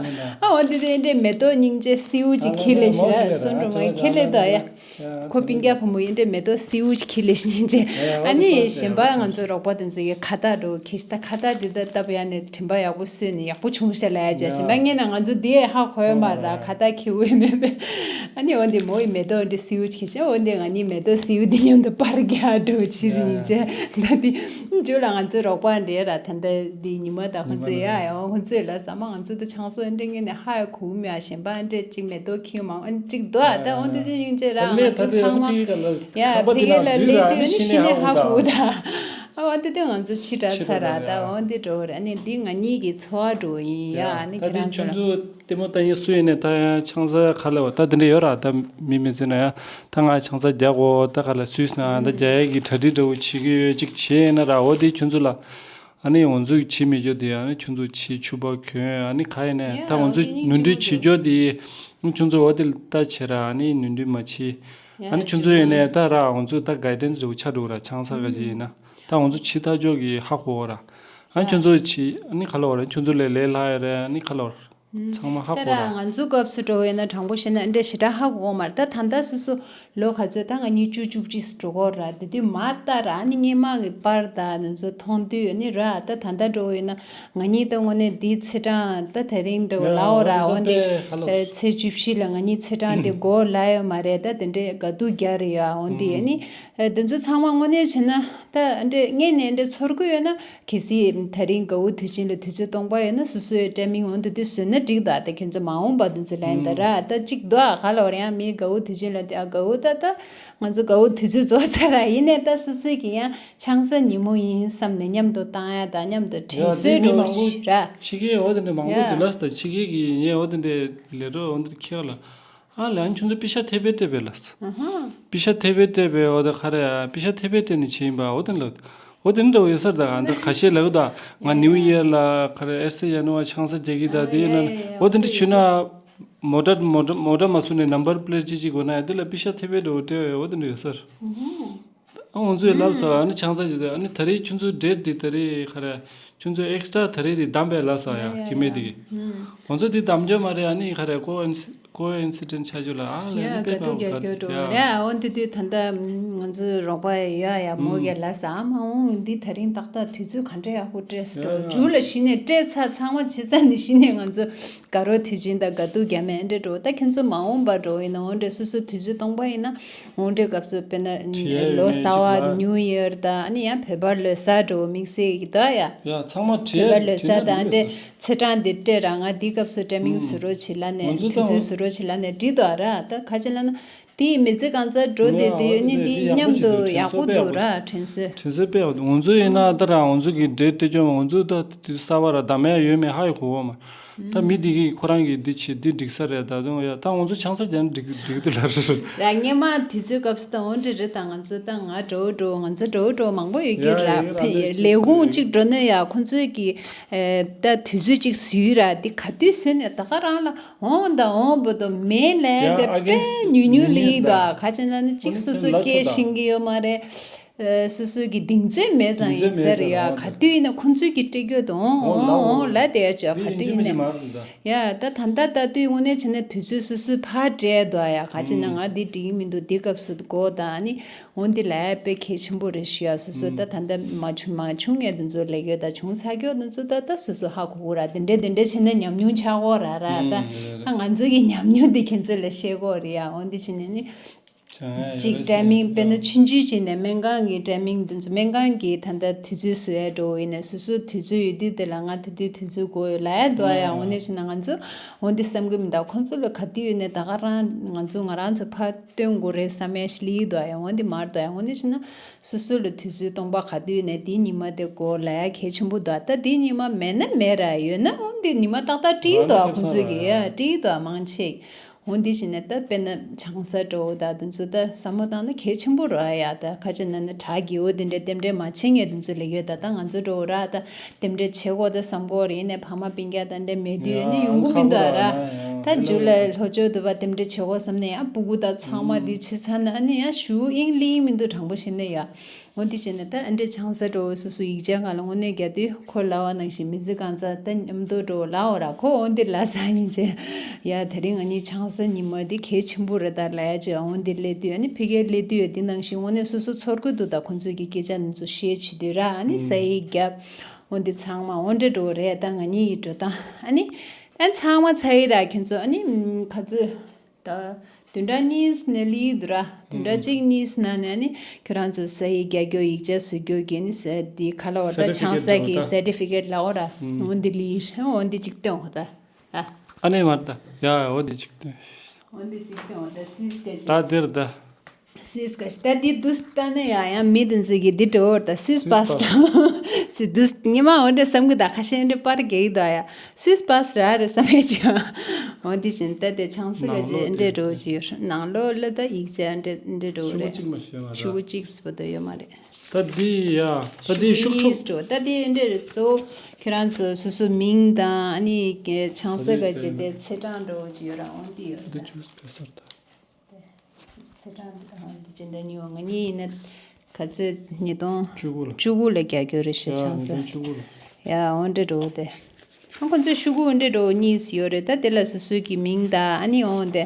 ཨ་འོ་དེ་དེ་འདྲའི་མེ་ཏོག་སྙིང་རྗེ་སེའུ་ཅིག་ཁྱེར་ལེ་ཤི་སོན་འགྲོ་མ་ཁྱེར་ལེ་ད་ཡ། ཁོ་སྤུན་ཀྱག་བུ་མོ་ཡིན་འདྲའི་མེ་ཏོག་སེའུ་ཅིག་ཁྱེར་ལེ་ཤི་སྙིང་རྗེ། ཨ་ནི་གཞན་པ་ང་ཚོ་རོགས་པ་དེ་ཚོ་ཡི་ཁ་བཏགས་འགྲོ་ཁྱེར་ད་ཁ་བཏགས་དེ་ད་བཏབ་ཡ་ནས་དྲན་པ་ཡག་པོ་གསོས་ནས་ཡག་པོ་བྱུང་ཤ་ལ་ཡ་ཅག་གཞན་པ་ངས་ན་ང་ཚོ་དེ་ཧ་གོ་ཡ་མ་ར་ཁ་བཏགས་ཁྱེར་འོས་མེད་པས། ཨ་ནི་འོ་འདི་མོ་ཡི་མེ་ཏོག་འདི་སེའུ་ཅིག་ཁྱེར་ཤ་འོ་འདི་ང་གཉིས་མེ་ཏོག་སེའུ་འདི་མཉམ་དུ་པར་རྒྱག་འགྲོ་ཕྱིར་སྙིང་རྗེ་ད་འདི་མཇུག་ལ་ང་ཚོ་རོགས་པ་འདྲེ་ར་ད་ད་འདི་ཉི་མ་ད་ཁོ་ཚོས་ཡ་ཡ་ཁོ་ཚོས་ལ་ས་མ་ང་ཚོ་ད་ཆང་ས་འདྲེ་ངས་ནས་ཧ་ཡ་གུ་མི་ཡ་གཞན་པ་འདྲེ་གཅིག་མེ་ཏོག་ཁྱེར་མང་ཨ་ནི་གཅིག་དོ་ཨ་ད་འོ་འདི་དུས་སྙིང་རྗེ་ར་ང་ཚོ་ཚང་མ་ཡ་ཕི་གེ་ལ་ལས་དུས་ཨ་ནི་ཤི་ནས་ཧ་གོ་ད་ཨ་འོ་འདི་དུས་ང་ཚོ་ཕྱི་དྲགས་ཚར་ར་ད་འོ་འདི་འགྲོ་ར་ཨ་ནི་འདི་ང་གཉིས་ཀྱི་འཚོ་བ་འགྲོ་ཡིན་ཡ་ཨ་ནི་ཁྱེད་རང་ཚོ་ལ། ལྟད་མོ་ལྟ་མཁན་སུ་ཡིན་ནའི་ད་ཡང་ཆང་ས་ག་ལ་བ་ད་དེ་འདྲ་ཡོད་ར་ད་མི་མི་ཚེ་ན་ཡང་ད་ང་ཆང་ས་རྒྱག་གོ་ད་ག་ལ་སུས་ན་ད་རྒྱག་ཡས་ཀྱི་གྲ་སྒྲིག་འདྲ་བོ་བྱེད་ཀྱི་ཡོད་ཅིག་བྱས་ན་ར་འོ་དེ་ཁྱོད་ཚོ་ལ་ཨ་ནི་འོ་ཚོ་བྱེད་མི་རྒྱུ་དེ་ཨ་ནི་ཁྱོད་ཚོ་བྱེད་ཕྱུ་པ་གྱོན་ཨ་ནི་ག་ཡིན་ནའི་ད་འོ་ཚོ་ནོར་འཁྲུལ་བྱེད་རྒྱུ་དེ་ཁྱོད་ཚོ་འོ་དེ་ལ་ལྟ་བྱེད་ར་ཨ་ནི་ནོར་འཁྲུལ་མ་བྱེད་ཨ་ནི་ཁྱོད་ཚོ་ཡིན་ནའི་ད་ར་འོ་ཚོ་ད་གའི་ཌན་སི་འདྲ་བོ་ཆགས་འགྲོ་ར་ཆང་ས་ག་ཅིག་ཡིན་ན་ད་འོ་ཚོ་བྱེད་ཐག་ཆོད་ཀྱི་ཧ་གོ་ར་ཨ་ནི་ཁྱོད་ཚོ་བྱེད་ཨ་ནི་ག་ལ་བ་ར་ཁྱོད་ཚོ་ལས་ལས་སླ་ཡ་ར་ཨ་ནི་ག་ལ་བ་ར། ཚང་མ་ཧ་གོ་ར། ང་ཚོའི་སྐབས་སུ་འགྲོ་བས་ན་དྲང་པོ་བཤད་ན་འདྲ་ཞེ་དྲག་ཧ་གོ་མ་རེད་ད་ད་ལྟ་སོ་སོ་ལོ་ག་ཚོད་ད་ང་གཉིས་བཅུ་བཅུ་གཅིག་སུ་འགྲོ་གོ་ར་དེ་དུས་མ་ལྟ་ར་ནི་སྔས་མ་གི་པར་ད་ནི་ཚོ་མཐོང་དུས་ནི་ར་ད་ད་ལྟ་འགྲོ་བས་ན་ང་གཉིས་ད་དངོས་གནས་འདིའི་ཚེས་གྲངས་ད་དེ་རིང་འགྲོ་ལའོ་ར་འོན་ཏེ་ཚེས་བཅུ་བཞི་ལ་ང་གཉིས་ཚེས་གྲངས་དེ་འགོར་ལ་ཡོད་མ་རེད་ད་དེ་འདྲའི་དགའ་སྡུག་རྒྱག་རེ་ཡོད་འོན་ཏེ་ནི་དེ་ཚོ་ཚང་མ་དངོས་གནས་བྱས་ན་ད་འདྲ་ངས་ནས་འདྲ་ཚོར་གི་ཡོད་ན། གལ་སྲིད་དེ་རིང་དགའ་བོ་དུས་ཆེན་ལ་དུས་ཚོད་སྟོང་པ་ཡོད་ན་སོ་སོའི་སྤྲད་མིང་འོང་དུ་དུས་བཟོས་ན་འགྲིག་ད་ད་ཁྱེད་ཚོ་མ་འོངས་པ་དུས་ཚོད་ལ་ཡིན་ད་ར་ད་གཅིག་དོ་ཨ་ག་ལ་བར་ཡང་མི་དགའ་བོ་དུས་ཆེན་ལ་དེ་ཨ་དགའ་བོ་ད་ད་ང་ཚོ་དགའ་བོ་དུས་ཚོད་རྫོགས་ཚར་ར་ཡིན་ནས་ད་སོ་སོའི་གི་ཡང་ཆང་ས་ཉིན་མོ་ཡིན་བསམ་ནས་མཉམ་དུ་བཏང་ཡ་ད་མཉམ་དུ་དྲན་གསོས་འགྲོ་ཞིག་ར། ཕྱི་རྒྱལ་འོ་དེ་འདྲ་མང་པོ་འདུག་ལ་ད་ཕྱི་རྒྱལ་གི་ཡིན་ཡ་འོ་དེ་འདྲ་ལས་རོ་འོ་འདྲ་ཁྱེད་ལ། ཨ་ལས་ཨ་ཁྱོད་ཚོ་པི་ཤ་ཐེ་པེ་སྤྲད་པས་ལགས། ཨ་ཧ། པི་ཤ་ཐེ་པེ་སྤྲད་པས་འོ་ད་ག་རེ་ཨ་པི་ཤ་ཐེ་པེ་སྤྲད་ནས་བྱས་ཡིན་པ་འོ་དེ་ལགས། འོ་དེ་འདྲ་ཡོད་སར་ད་ཨ་འདྲ་ཁ་ཤས་ལབ་ད་ང་ནིའུ་ཡེར་ལ་ག་རེ་ཨེར་སི་ཡ་ནུ་བ་ཆང་ས་རྒྱག་གི་ད་དེ་ཡིན་ན་འོ་དེ་འདྲ་བྱུང་ན་མོ་ཊ་མོ་ཊ་མོ་ཊ་མ་བཟོ་ནས་ནམ་བར་པི་ལེ་ཊི་ཅིག་ཅིག་དགོས་ན་ཡ་དེ་ལ་པི་ཤ་ཐེ་པེ་འདྲ་བོ་སྤྲད་འོ་དེ་འདྲ་ཡོད་སར། ཨ་ང་ཚོས་ལབ་སོང་ཨ་ནི་ཆང་ས་ཅིག་ཨ་ནི་ད་རེས་ཁྱོད་ཚོའི་ཌེ་ཊི་འདི་ད་རེས་ག་རེ་ཁྱོད་ཚོའི་ཨེག་སི་ཊ་ར་ད་རེས་འདི་བདམས་པས་ལབ་སོང་ཡ་ཡ་ཡ་ཀི་མེད་འདི་གི་ང་ཚོ་འདི་བདམས་རྒྱུ་མ་རེད་ཨ་ནི་ག་རེ་ཀོ་ཨིན་ཀོ་ཨིན་སི་ཌེན་ཊི་ཆགས་རྒྱུ་ལ་ཨ་ལས་ཡ་ནི་དཔེ་དགའ་སྡུག་བ་རྒྱག་ག་རྒྱུ་འགྲོ་ཡ་རེད་ཨ་འོ་འདི་དུས་ད་ལྟ་ང་ཚོའི་རོགས་པ་ཡ་ཡ་མོ་ཡ་ལབ་སོང་ཨ་མ་འོང་འདི་ད་རིང་ཏག་ཏག་དུས་ཚོད་ག་འདྲ་ཡག་པོ་སྤྲད་སོང་འགྲོ་མཇུག་ལ་གཞི་ནས་སྤྲད་ཚར་ཚང་མ་བྱེད་ཚར་ནས་གཞི་ནས་ང་ཚོ་དགའ་རོགས་དུས་ཆེན་དང་དགའ་སྡུག་རྒྱ་མེད་འདྲ་འགྲོ་ད་ཁྱེད་ཚོ་མ་འོངས་པ་འགྲོ་ཡིན་ན་འོ་འདྲ་སོ་སོ་དུས་ཚོད་སྟོང་པ་ཡིན་ན། འོང་འདྲའི་སྐབས་སུ་དཔེར་ན་ལོ་གསར་བ་ནིའུ་ཡེར་དང་ཨ་ནི་ཡང་བོད་པར་ལོ་གསར་འགྲོ་དམིགས་བསལ་གྱི་འདུག་ཡ། ཡ་ཚང་མ་བྲིས་བོད་པར་ལོ་གསར་དང་འདྲའི་ཚེས་གྲངས་འདི་སྤྲད་ར་ང་འདི་སྐབས་སུ་སྤྲད་མིང་བཟོ་རོགས་བྱེད་ལབ་ནས་དུས་ཚོད་བཟོ་རོགས་བྱེད་ལབ་ནས་བྲིས་འདུག་ར་ད་ག་ཅི་ལབ་ན་དེའི་མི་ཚེ་གང་ཚར་འགྲོ་བསྡད་དུས་ཡོད་ནི་འདི་མཉམ་དུ་ཡག་པོ་འདུག་ར་དྲན་གསོ། དྲན་གསོ་སྤེལ་བ་འོང་ཚོ་ཡིན་ན་ད་ར་འོང་ཚོ་གི་འདྲེ་སྤྲད་སྐྱོན་འོང་ཚོ་ད་དུས་གསར་བ་ར་ད་མེད་ཡོད་མེད་ཧ་ཡི་གོ་བ་མ། ད་མི་འདི་གིས་ཁོ་རང་གིས་འདི་བྱེད་འདི་འགྲིག་ས་རེད་ད་དུང་ཡ་ད་ང་ཚོ་ཆང་ས་རྒྱག་ན་འགྲིག་འགྲིག་འདུག་ལ་རེད། ར་སྔས་མ་དུས་ཚོད་སྐབས་སུ་ད་འོ་འདྲ་རེད་ད་ང་ཚོ་ད་ང་འགྲོ་འགྲོ་ང་ཚོ་འགྲོ་འགྲོ་མང་པོ་ཡོད་ཀྱི་ཡ་ར་ཡོད་ར་ཕེ་ཡོད་ལས་ཁུངས་གཅིག་འགྲོ་ན་ཡ་ཁོ་ཚོས་ཀྱི་ད་དུས་ཚོད་གཅིག་ཟུས་ར་འདི་ག་དུས་ཟུས་ནས་ད་ག་རང་ལ་འོང་ད་འོང་བོ་དོ་མེད་ལས་ཡ་དེ་ཨ་གེ་དཔེ་ཉུང་ཉུང་ལི་ད་ག་ཅི་ན་ནི་གཅིག་སོ་སོ་སྐད་ཤེས་ཀྱི་ཡོད་མ་རེད། ཨ། སོ་སོ་གི་གདེང་ཚོད་མེད་ཙང་ཡིན་ཟེར་ཡ། ག་དུས་ཡིན་ན་ཁོང་ཚོའི་གི་སྤྲད་རྒྱུ་དང་འོང་འོང་ལབ་བསྡད་ཡ་ཅིག་ག་དུས་ཡིན་ན། ཡ་ད་ད་ལྟ་ལྟ་དུས་དངོས་གནས་བྱས་ན་དུས་ཚོད་སོ་སོའི་ཕར་སྤྲད་འདུག་ཡ། ག་ཅི་ན་ང་འདི་འགྲིག་གི་མི་འདུག་འདི་སྐབས་སུ་དགོས་ད་ཨ་ནི། འོ་འདི་ལ་དཔེ་གལ་ཆེན་པོ་རེད་ཞུ་ཡ། སོ་སོ་ད་ད་ལྟ་མ་བྱུང་མ་བྱུང་ཡ་འདི་ཚོ་ལས་ཡོད་ད། བྱུང་ཚར་རྒྱུ་འདི་ཚོ་ད་ད་སོ་སོ་ཧ་གོ་གོ་ར། དེ་འདྲས་དེ་འདྲས་བྱས་ན་ཉམས་མྱོང་ཆགས་གོ་ར་ར་ད། ཨ་ང་ཚོ་གི་ཉམས་མྱོང་འདི་ཁྱེད་ཚོ་ལ་བཤད་གོ་རེད་ཡ། འོ་འདི་བྱས་ནས་ནི་ཅིག་ཊའི་མིང་དཔེར་ན་ཆུང་ཆུང་བྱས་ནས་སྨན་ཁང་གི་ཊའི་མིང་འདི་ཚོ་སྨན་ཁང་གི་ད་ལྟ་དུས་ཚོད་བཟོ་ཡ་འགྲོ་ཡིན་ནས་སོ་སོ་དུས་ཚོད་ཡོད་དུས་དེ་ལ་ང་དེ་དུས་དུས་ཚོད་དགོས་ཡོད་ལབ་ཡ་འདུག་ཡ། འོ་འདི་བྱས་ན་ང་ཚོ་འོ་འདི་བསམ་གི་མི་འདུག་ཁོང་ཚོ་ལ་ག་དུས་ཡོད་ནས་ད་ག་རང་ང་ཚོ་ང་རང་ཚོ་ཕར་སྟོན་དགོས་རེད་བསམ་ཡ་ཞིག་ལི་འདུག་ཡ། འོ་འདི་མར་འདུག་ཡ། འོ་འདི་བྱས་ན་སོ་སོ་ལ་དུས་ཚོད་སྟོང་པ་ག་དུས་ནས་དེའི་ཉི་མ་དེ་དགོས་ལབ་ཡ་གལ་ཆེན་པོ་འདུག་ད་དེའི་ཉི་མ་མེད་ན་མེད་ར། ཡོད་ན་འོ་འདི་ཉི་མ་ཏག་ཏག་བྲིས་འདུག་ཁོང་ཚོས་གི་ཡ་བྲིས་འདུག་མང་ཆེ། འོ་འདི་བྱས་ན་ད་དཔེར་ན་ཆང་ས་འགྲོ་ད་དེ་ཚོ་ད་བསམ་བློ་བཏང་ན་གལ་ཆེན་པོ་རེད་ཡ། ད་ཁ་ཅིག་ན་ན་དྲག་གི་འོ་དེ་འདྲའི་རྟེན་འབྲེལ་མ་བྱེད་མཁན་དེ་ཚོ་ལ་ཡོད་ད། ད་ང་ཚོ་འགྲོ་ར་ད། རྟེན་འབྲེལ་བྱེད་དགོས་ད་བསམ་གོ་རེད་ནས་ཕ་མ་སྤུན་ཀྱག་ད་འདྲ་མེད་དུས་ཨ་ནི་ཡོང་གི་མི་འདུག་ར། ད་མཇུག་ལ་ལྷོ་ཕྱོགས་དུ་བ་རྟེན་འབྲེལ་བྱེད་དགོས་བསམ་ནས་ཡང་སྤུ་གུ་དང་ཚང་མ་འདི་ཕྱི་ཚར་ན་ཨ་ནི་ཡང་ཞུ་ཨིང་ལིང་མི་འདུག་དྲང་པོ་བཤད་ན་ཡ། འོ་འདི་བྱས་ནས་ད་ཨ་འདྲས་ཆང་ས་འགྲོ་སོ་སོ་ཡིག་ཆ་སྒང་ལ་དངོས་གནས་རྒྱ་དུས་ཁོ་ལབ་པ་ནང་བཞིན་མི་ཚེ་གང་ཚ་ད་མཉམ་དུ་འགྲོ་ལབ་འོ་ར། ཁོ་འོ་འདི་ལབ་ས་ཡིན་ཅེ། ཡ་དེ་རིང་ང་གཉིས་ཆང་ས་ཉི་མ་འདི་གལ་ཆེན་པོ་རེད་ད་ལབ་ཡ་ཅེ། འོ་འདི་སླེབས་དུས་ཨ་ནི་ཕ་གིར་སླེབས་དུས་ཡ་འདི་ནང་བཞིན་དངོས་གནས་སོ་སོ་ཚོར་གི་འདུག་ད་ཁོང་ཚོས་ཀྱི་སྐད་ཆ་འདི་ཚོ་བཤད་བྱེད་དུས་ར། ཨ་ནི་ས་ཡིག་རྒྱབ། འོ་འདི་ཚང་མ་འོ་འདྲ་འགྲོ་རེད། ད་ང་གཉིས་ཡི་འགྲོ་སྟངས་ཨ་ནི་ཨ་ཚང་མ་ཚ་ཡི་ར། ཁྱོད་ཚོ་ཨ་ནི་ཨམ་ག་ཚོད་ད་བདུན་ཕྲག་གཉིས་ནས་ལི་འདུག་ར། བདུན་ཕྲག་གཅིག་གཉིས་ནང་ནས་ཨ་ནི་ཁྱོད་རང་ཚོ་ས་ཡིག་རྒྱག་རྒྱུ་ཡིག་ཆ་བཟོ་རྒྱུ་གི་ནི་ས་འདི་ག་ལ་བར་ད་ཆང་ས་གི་སར་ཊི་ཕི་ཀེཊ་ལ་འོ་ར། འོ་འདི་ལི་འོ་འདི་གཅིག་སྟོན་འོ་ད། ཨ་ནི་མར་ད་ཡ་འོ་འདི་གཅིག་སྟོན། འོ་འདི་གཅིག་སྟོན་འོ་ད་སིས་ཀ་ད་འདིར་ད། སིས་ཀ་ད་འདི་དུས་ལྟ་ན་ཡ་ཡང་མི་དེ་ཚོས་གི་འདི་འགྲོ་འོ་ད་སིས་པ་སི་ཊ། སི་དུས་ཉི་མ་འོ་འདྲ་བསམ་གི་ད་ཁ་ཤས་འདྲ་པར་གི་ད་ཡ། སིས་པ་སི་ཊ་རེད་བསམ་ཡ་ཅི། འོ་འདི་བཞིན་ད་དེ་ཆང་ས་ག་ཅི་འདྲ་འགྲོ་ཅི་ཡོད། ནང་ལོགས་ལ་ད་ཡིག་ཆ་འདྲ་འདྲ་འགྲོ་རེད། ཤོག་གུ་གཅིག་པོ་ད་ཡོད་མ་རེད། ད་འདི་ཡ་ད་འདི་ཤོག་གཉིས་འགྲོ་ད་འདི་འདྲ་རེད། གཙོ་བོ་ཁྱོད་རང་ཚོ་སོ་སོ་མིང་དང་ཨ་ནི་ཆང་ས་ག་ཅི་དེ་ཚེས་གྲངས་འགྲོ་ཅི་ཡོད་ར། འོ་འདི་ཡོད་ད། ཚེས་གྲངས་འདི་དང་འདི་ཅི་འདྲ་ཉོ་ང་གཉིས་ཡིན་ན་ག་ཚོད་ཉིས་སྟོང་བཅུ་དགུ་ལ་བཅུ་དགུ་ལ་རྒྱག་རྒྱུ་རེད་ཤག་ཆང་ས། ཡ་ཉིས་སྟོང་བཅུ་དགུ་ལ། ཡ་འོ་འདྲ་འགྲོ་དེ། ཨ་ཁོ་ཚོའི་ཤོག་གུ་འོ་འདྲ་འགྲོ་གཉིས་ཡོད་རེད། ད་དེ་ལ་སོ་སོའི་གི་མིང་དང་ཨ་ནི་འོ་དེ།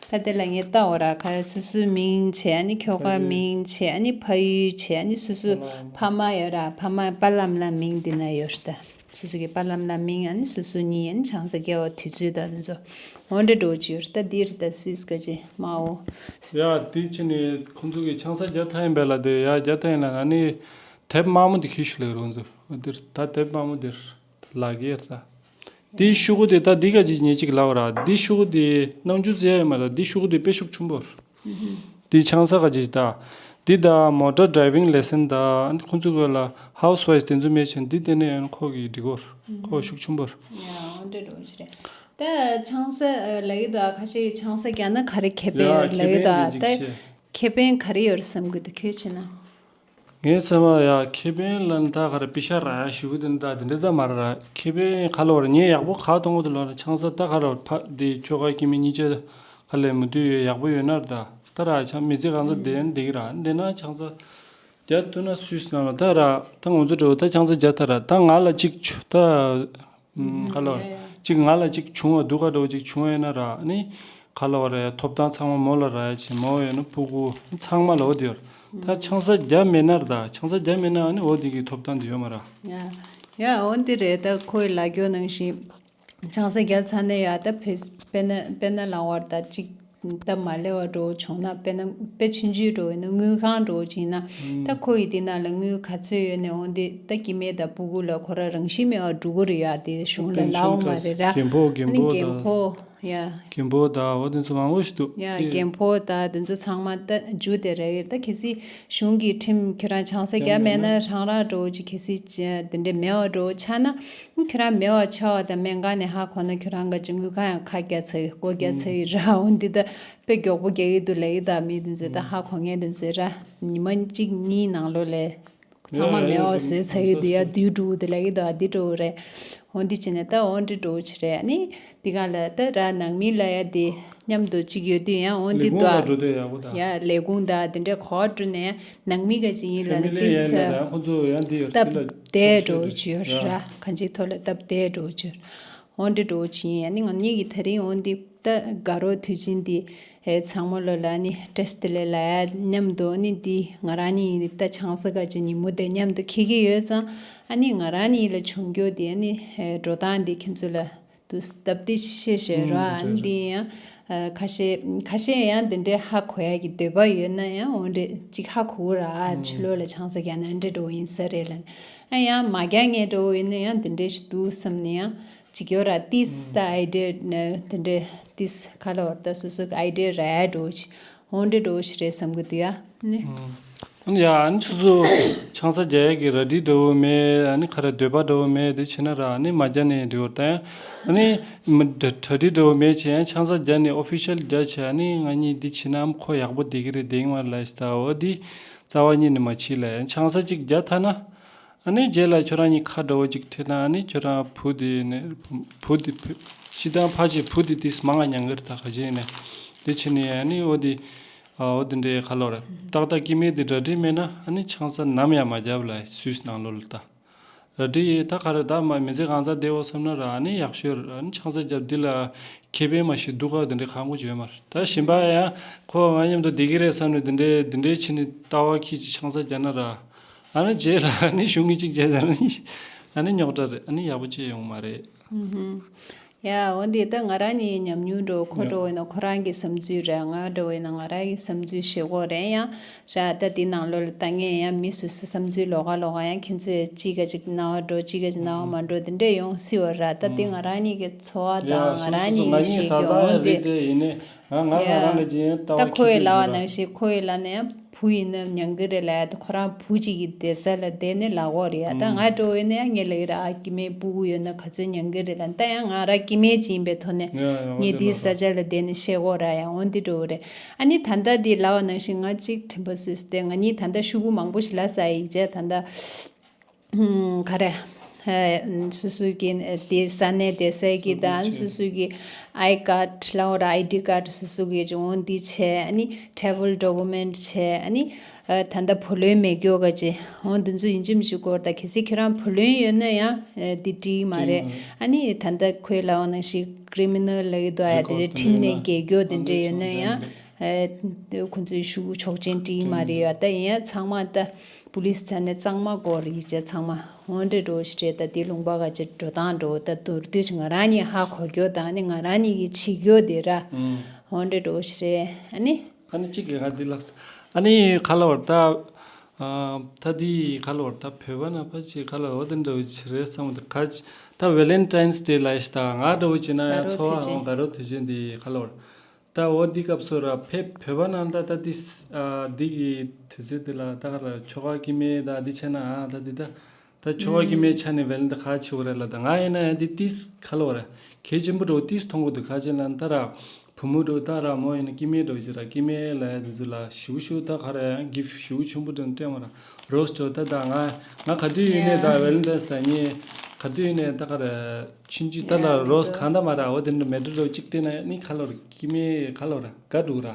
ད་དེ་ལ་ངས་ལྟ་འོ་ར་ག་རེ་སོ་སོའི་མིང་བྱས་ཨ་ནི་ཁྱོ་ག་མིང་བྱས་ཨ་ནི་ཕ་ཡུལ་བྱས་ཨ་ནི་སོ་སོའི་ཕ་མ་ཡོད་ར། ཕ་མ་པ་ལམ་ལ་མིང་འདི་ན་ཡོད་རེད་ད། སོ་སོ་གི་པ་ལམ་ལ་མིང་ཨ་ནི་སོ་སོ་གཉིས་ཨ་ནི་ཆང་ས་རྒྱག་པ་དུས་ཚོད་དང་དེ་ཚོ་འོ་འདྲ་འགྲོ་བཅུག་ད་འདིར་ད་སུས་ག་ཅི་མ་འོ། ཡ་དེ་ཕྱིན་ནས་ཁོང་ཚོ་གི་ཆང་ས་རྒྱག་ཐག་ཡིན་པས་ལ་དེ་ཡ་རྒྱག་ཐག་ཡིན་ལ་ན་ནི་དེབ་དམར་མོ་དེ་ཁྱི་ཤུ་ལེ་རོང་ཚོ་འདིར་ད་དེབ་དམར་མོ་འདིར་ལག་གིར་ད། དེའི་ཤུ་གུ་དེ་ད་འདི་ག་ཅི་ཉེ་གཅིག་ལ་འོ་ར། འདི་ཤུ་གུ་དེ་ནང་ཆུ་ཟེ་ཡ་ཡོད་མ་ད། འདི་ཤུ་གུ་དེ་དཔེ་ཤུགས་ཆུང་པོར། འདི་ཆང་ས་ག་ཅིག་ད། འདི་ད་མོ་ཊ་ཌ་རའི་ཝིང་ལེ་སན་ད། ཁོང་ཚོ་ག་ལ་ཧའུ་སི་ཝའིཕ་དེ་ཚོ་མེད་ཕྱིན་འདི་དེ་ནས་ཁོ་གི་འགྲིག་གོ་ཁོ་ཤུགས་ཆུང་པོར། ཡ་འོ་འདྲ་འགྲོ་ཞིག་རེད། ད་ཆང་ས་ལ་ཡོད་ད་ཁ་ཤས་ཆང་ས་རྒྱག་ན་ག་རེ་ཁེ་ཕན་ཡོད་ལ་ཡོད་ད། ད་ཁེ་ཕན་ག་རེ་ཡོད་བསམ་གི་འདུག་ཁྱོད་བྱས་ན། ངས་བསམ་པ་ཡ་ཁེ་ཕན་ལ་ད་ག་རེ་པི་ཤ་ར་ཡ་ཞུ་གི་དེ་ད་དེ་འདྲ་ད་མ་ར་ཁེ་ཕན་ག་ལ་བར་ངས་ཡག་པོ་ག་གཏོང་གི་འདུག་ལ་ཆང་ས་ད་ག་ར་ཕ་དེ་ཁྱོ་ག་སྐྱེ་མི་གཉིས་ཆ་ཁ་ལས་མི་དུས་ཡོད་ཡག་པོ་ཡོད་ན་ར་ད་ད་ར་ཆང་མི་ཚེ་གང་ས་བསྡད་ན་འགྲིག་ར་འདི་ན་ཆང་ས་རྒྱ་ཐུ་ན་སུས་ན་ལ་ད་ར་ད་ང་ཚོ་འགྲོ་ད་ཆང་ས་རྒྱ་ཐ་ར་ད་ང་ལ་གཅིག་ཆུ་ད། ཁ་ལོ་གཅིག་ང་ལ་གཅིག་བྱུང་བ་སྡུག་ག་འགྲོ་གཅིག་བྱུང་བ་ཡིན་ན་ར་ནི་ཁ་ལོ་ར་ཐོབ་ཐང་ཚང་མ་མོ་ལ་ར་ཡ་ཆེ་མོ་ཡོད་ན་ཕྲུ་གུ་ཚང་མ་ལ་འོ་དེ་ཡོད་ད་ཆང་ས་རྒྱ་མེད་ན་ར་ད་ཆང་ས་རྒྱ་མེད་ན་ནི་འོ་དེ་གི་ཐོབ་ཐང་དེ་ཡོད་མ་ར། ཡ་ཡ་འོ་དེ་རེད། ད་ཁོའི་ལ་རྒྱོ་ནང་བཞིན་ཆང་ས་རྒྱ་ཚ་ནས་ཡ་ད་ཕེ་དཔེར་ན་དཔེར་ན་ལ་བར་ད་གཅིག་ད་མ་ལེ་བ་འགྲོ་བྱུང་ན་དཔེར་ན་དཔེ་ཆུང་ཆུང་འགྲོ་ཡིན་ན་དངུལ་ཁང་འགྲོ་བྱིན་ན་ད་ཁོ་ཡི་དེ་ནང་ལ་དངུལ་ག་ཚོད་ཡོད་ནས་འོང་དེ་ད་སྐྱེ་དམན་དང་སྤུ་གུ་ལ་ཁོ་ར་རང་བཞིན་མེད་པ་འགྲོ་གི་རེད་ཡ། དེ་གཞུང་ལ་ལའོ་མ་རེད་ར། རྒན་ཕོ་རྒན་ཨ་ནི་ཕོ་རྒན་ཕོ་ཡ། རྒན་ཕོ་ད་འོ་དེ་ཚོ་མང་པོ་ཞིག་འདུག་ཡ། རྒན་ཕོ་ད་དེ་ཚོ་ཚང་མ་ད་འཇུ་དེ་རེད་ཡོད་ད། གལ་སྲིད་གཞུང་གི་ཁྲིམས་ཁྱོད་རང་ཆང་ས་རྒྱ་མེད་ན་རང་རང་འགྲོ་ཅིག་གལ་སྲིད་དེ་འདྲ་མེད་པ་འགྲོ་ཆ་ན། ཁྱོད་རང་མེད་པ་ཆགས་པ་དང་སྨན་ཁང་ནས་ཧ་གོ་ན་ཁྱོད་རང་ག་ཅིག་དངུལ་ཁང་ཡང་ཁ་རྒྱག་ཚར་ཡི་སྒོ་རྒྱག་ཚར་ཡི་ར། འོན་ཏེ་ད་དཔེ་མགྱོགས་པོ་རྒྱག་གི་འདུག་ལབ་ཡི་ད། མི་དེ་ཚོས་ད་ཧ་གོ་མཁན་དེ་ཚོས་ར་ཉི་མ་གཅིག་གཉིས་ནང་ལོགས་ལ་ ཚང་མ་མེད་པ་བཟོས་ཚར་ཡོད་དུས་ཡ་དུས་འགྲོ་དེ་ལ་གི་དོ་འདི་འགྲོ་རེད། འོ་འདི་བྱས་ནས་ད་འོ་འདི་འགྲོ་བྱེད་རེད། ཨ་ནི་འདི་ག་ལ་ད་ར་ནང་མི་ལ་ཡ་དེ་མཉམ་དུ་གཅིག་ཡོད་དུས་ཡང་འོ་འདི་ལས་ཁུངས་ལ་དོ་འགྲོ་དུས་ཡག་པོ་ད། ཡ་ལས་ཁུངས་ད་དེ་འདྲའི་གོ་བ་སྤྲོད་ནས་ནང་མི་ག་ཅིག་ཡིན་ལ་ཕེ་མི་ལི་ཏིས་ཡ་ལ་ཡང་ཁོང་ཚོ་ཡང་འདི་ཡོད་སྟབས་དེ་ལ་བདེ་ཆོག་འགྲོ་ཤེས་བྱེད་ཡོད་ར། གང་ཅིག་ཐོག་ལ་སྟབས་བདེ་འགྲོ་བྱེད། འོ་འདི་འགྲོ་བྱེད་ཡིན། ཨ་ནི་ང་གཉིས་ཀྱི་ད་རིང་འོ་འདི་ད་དགའ་རོགས་དུས་ཆེན་འདི་ཨེ་ཚང་མ་ལོ་ལ་ནི་བཀྲ་ཤིས་བདེ་ལེགས་ལ་ཡ་མཉམ་དུ་ནི་འདི་ང་རང་ནི་ད་ཆང་ས་ག་ཅིག་ཉིན་མོ་དེ་མཉམ་དུ་འཁེལ་གི་ཡོད་ཙང་། ཨ་ནི་ང་རང་ནི་ལ་བྱུང་རྒྱུ་དེ་ནི་ཨེ་འགྲོ་སྟངས་འདི་ཁྱེད་ཚོ་ལ་དུ་སྟབས་བདེ་ཤེས་ཤེས་ར། ཨ་ནི་འདི་ཡང་ཨ་ཁ་ཤས་ཁ་ཤས་ཡང་འདི་འདྲའི་ཧ་གོ་ཡ་གི་འདོད་པ་ཡོད་ན་ཡང་འོ་འདྲས་ཅིག་ཧ་གོ་གི་ར། ཨ་ཕྱི་ལོགས་ལ་ཆང་ས་རྒྱག་ན་འདྲ་འགྲོ་ཡིན་ས་རེད་ལ། ཨ་ཡང་མ་རྒྱག་ངེས་འགྲོ་ཡིན་ན་ཡང་འདི་འདྲས་ཤིག་འདུག་བསམ་ནས་ཡང་ཅིག་ཡོད་ར། ཏིས་ད་ཨའི་ཌི་ཡ་ནི་དེ་འདྲའི་ཏིས་ཁ་ལོ་བར་ད་སོ་སོ་གི་ཨའི་ཌི་ཡ་ར་འགྲོ་ཆི་འོ་འདྲ་འགྲོ་ཆི་རེད་བསམ་གི་འདུག་ཡ། ནི། ཨ་ནི་ཡ་ཨ་ནི་སོ་སོ་ཆང་ས་རྒྱག་ཡ་གི་ར་ཌི་འདྲ་བོ་མེད། ཨ་ནི་ཁ་ར་འདོད་པ་འདྲ་བོ་མེད་དེ་བྱས་ན་ར། ཨ་ནི་མ་རྒྱག་ནས་འདྲ་བོ་ད་ཡང་ཨ་ནི་མི་གྲ་གྲ་སྒྲིག་འདྲ་བོ་མེད་བྱས་ཡང་ཆང་ས་རྒྱག་ནས་ཨོ་ཕི་ཤལ་རྒྱག་བྱས། ཨ་ནི་ང་གཉིས་འདི་བྱས་ན་ཨམ་ཁོ་ཡག་པོ་བསྡད་ཀྱི་རེད་བསྡད་ཀྱི་མ་རེད་ལབ་ཤི་ད། འོ་འདི་རྩ་བ་ཉིད་ནས་མ་བྱེད་ལ། ཡང་ཆང་ས་གཅིག་རྒྱག་ཐལ་ན། ཨ་ནི་རྗེས་ལ་ཁྱོད་རང་གཉིས་ཁ་འདྲ་བོ་གཅིག་ཁྲིད་ན། ཨ་ནི་ཁྱོད་རང་བུ་དེ་ནས་བུ་དེ་ཕི་ཕྱི་དང་ཕ་ཆེ་བུ་དེ་དེ་མང་ང་མྱང་གི་རེད་ད་ག་ཅེ་ནས་དེ་ཕྱི་ནས་ཨ་ནི་འོ་དེ་ཨ་འོ་དེ་འདྲའི་ཁ་ལོ་ར་ཏག་ཏག་སྐྱེ་དམན་དེ་གྲ་སྒྲིག་མེད་ན། ཨ་ནི་ཆང་ས་ནམ་ཡང་མ་བརྒྱབ་ལ་སུས་ནང་ལོ་ལ་ད་ར་སྒྲིག་ཡེ་ད་ག་རེ་ད་མ་མི་ཚེ་གང་ཚ་བདེ་བོ་བསམ་ན་ར། ཨ་ནི་ཡག་ཤོས་ར། ཨ་ནི་ཆང་ས་བརྒྱབ་འདི་ལ་ཁེ་ཕན་མ་ཤི་སྡུག་ག་དེ་འདྲའི་ཁག་པོ་བྱོས་མ་ར། ད་གཞན་པ་ཡང་ཁོ་ང་མཉམ་དུ་བསྡད་ཀྱི་རེད་བསམ་ནས་དེ་འདྲའི་དེ་འདྲའི་ཕྱི་ནས་ལྟ་བ་ཁྱི་ཅིག་ཆང་ས་བརྒྱབ་ན་ར། ཨ་ནི་རྗེས་ལ་ཨ་ནི་གཞུང་གི་གཅིག་བྱས་ཟེར་ན་ཨ་ནི་རྙོག་དྲ་རེད། ཨ་ནི་ཡག་པོ་ཅིག་ཡོང་མ་རེད། ཡ་འོ་འདི་ད་ང་རང་གཉིས་ཉམས་མྱོང་འགྲོ་ཁོ་འགྲོ་ཡིན་ན་ཁོ་རང་གི་བསམ་ཚུལ་རེད། ང་འགྲོ་ཡིན་ན་ང་རང་གི་བསམ་ཚུལ་བཤད་དགོས་རེད། ཡང་ར་ད་འདི་ནང་ལོགས་ལ་ལྟ་ངན་ཡང་མི་སུ་སུ་བསམ་ཚུལ་ལོགས་ཀ་ལོགས་ཀ་ཡང་ཁྱེད་ཚོས་གཅིག་ག་གཅིག་རྣ་བ་འགྲོ་གཅིག་ག་གཅིག་རྣ་བ་མ་འགྲོ་དེ་འདྲས་ཡོང་སྲིད་པ་ར། ད་འདི་ང་རང་གཉིས་ཀྱི་འཚོ་བ་དང་ང་རང་གཉིས་ཀྱི་བཤད་རྒྱུ་འོ་འདི། ཡིན་ནས་ང་ང་ང་རང་ལ་ཅི་ཡང་ལྟ་བ་ད་ཁོ་ཡི་ལ་བ་ནང་བཞིན་ཁོ་ཡི་ལ་ནས་ཡང་བུ་ཡིན་ན་མྱང་གི་རེད་ལ། ཡ་ད་ཁོ་རང་བུ་གཅིག་གི་བསྡད་ས་ལ་བསྡད་ནས་ལབ་དགོས་རེད་ཡ། ད་ང་འགྲོ་ཡོད་ན་ཡང་ངས་ལབ་ཀྱི་རེད། ཨ་སྐྱེ་དམན་སྤུ་གུ་ཡོད་ན་ག་ཚོད་མྱང་གི་རེད་ལ། ད་ཡང་ང་རང་སྐྱེ་དམན་ཅིག་ཡིན་པའི་ཐོག་ནས་ངས་འདིའི་ས་ཆ་ལ་བསྡད་ནས་བཤད་དགོས་ར། ཡང་འོ་འདི་འགྲོ་གི་རེད། ཨ་ནི་ད་ལྟ་འདི་ལབ་པ་ནང་བཞིན་ང་གཅིག་དྲན་པ་གསོས་སུ་བསྡད། ང་གཉིས་ད་ལྟ་ཤུ་གུ་མང་པོ་ཞིག་ལབ་ས་ཡིག་ཆ་ད་ལྟ་ག་རེ། སོ་སོ་གི་དེ་ས་གནས་བསྡད་ས་གི་དང་སོ་སོ་གི་ཨའི་ཀར་ལ་འོ་ར་ཨའི་ཌི་ཀར་སོ་སོ་གི་འོ་འདི་བྱས། ཨ་ནི་ཊེ་རེ་ཝལ་ཌོ་ཀུ་མེན་ཊི་བྱས། ཨ་ནི་ད་ལྟ་བུ་ལོན་མེད་སྐྱོ་ག་ཅེ་འོ་འདི་ཚོ་ཡིན་གཅིག་མིན་གཅིག་སྐོར་ད་གལ་སྲིད་ཁྱེད་རང་བུ་ལོན་ཡོད་ན་ཡང་འདི་འགྲིག་མ་རེད། ཨ་ནི་ད་ལྟ་ཁོའི་ལ་འོ་ནང་བཞིན་ཀི་རི་མི་ནལ་ལ་གི་དོ་ཡ་དེ་རེད། ཁྲིམས་ནས་འགལ་སྐྱོ་དེ་འདྲ་ཡོད་ན་ཡང་ཁོ་ཚོའི་ཤུ་གུ་ཆོག་མཆན་བྲིས་མ་རེད་ཡ། ད་ཡིན་ཡང་ཚང་མ་ད་པུ་ལིས་ཚ་ནས་གཙང་མ་སྐོར་ཡིག་ཆ་ཚང་མ་འོ་འདྲ་འགྲོ་ཞིག་རེད། ད་དེ་ལུང་པ་ག་ཅིག་འགྲོ་སྟངས་འགྲོ་ད་མདོར་བསྡུས་ང་རང་གཉིས་ཧ་གོ་སྐྱོ་དང་ནི་ང་རང་གཉིས་ཀྱི་བྱེད་སྐྱོ་དེ་ར་འོ་འདྲ་འགྲོ་ཞིག་རེད། ཨ་ནི། ཨ་ནི་གཅིག་གི་ང་འདི་ལགས། ཨ་ནི་ག་ལ་བར་ད། ཨ་ད་འདི་ག་ལ་བར་ད་བོད་པ་ན་ཕ་ཅིག་ག་ལ་འོ་དེ་འདྲ་བོ་ཅིག་རེད་བསམ་འདུག་ག་ཅི་ད་ཝེ་ལེན་ཊའིན་སི་ཌེ་ལ་ཡིས་ད་ང་འདྲ་བོ་ཅིག་ན་ཡང་ཚོ་བ་ཧོང་དགའ་རོགས་དུས་ཆེན་འདི་ག་ལ་བར། ད་འོ་འདི་སྐབས་སུ་ར་ཕེབས་བོད་པ་ནང་ད་ད་འདི་ཨ་འདི་གི་དུས་ཚོད་འདི་ལ་ད་ག་ལ་ཁྱོ་ག་སྐྱེ་དམན་ད་འདི་བྱས་ན་ཨ་ད་འདི་ད། ད་ཆོ་ག་སྐྱེ་དམན་ཆ་ནས་བེལ་འདི་ཁ་ཆེ་བོ་རེད་ལ། ད་ང་ཡིན་ན་ཡང་འདི་ཏིས་ཁ་ལོ་ར་གལ་ཆེན་པོ་འགྲོ་ཏིས་མཐོང་གོ་འདུག་ཁ་ཆེ་ན་ད་ར་བུ་མོ་འགྲོ་ད་ར་མོ་ཡིན་ན་སྐྱེ་དམན་འགྲོ་ཅི་ར་སྐྱེ་དམན་ལ་ཡ་འདི་ཚོ་ལ་ཞུ་ཞུ་ད་ག་ར་ཡང་གིབ་ཞུ་ཆུང་པོ་འདྲ་སྤྲད་མ་ར་རོས་འགྲོ་ད། ད་ང་ང་ག་དུས་ཡིན་ནས་ད་བེལ་འདི་ས་ཉེ་ག་དུས་ཡིན་ནས་ད་ག་ར་ཆུང་ཆུང་ད་ལ་རོས་གང་ད་མ་ར་འོ་དེ་འདྲ་མེ་འགྲོ་འགྲོ་གཅིག་སྤྲད་ན་ནི་ཁ་ལོ་ར་སྐྱེ་དམན་ཁ་ལོ་ར་དགའ་འགྲོ་ར།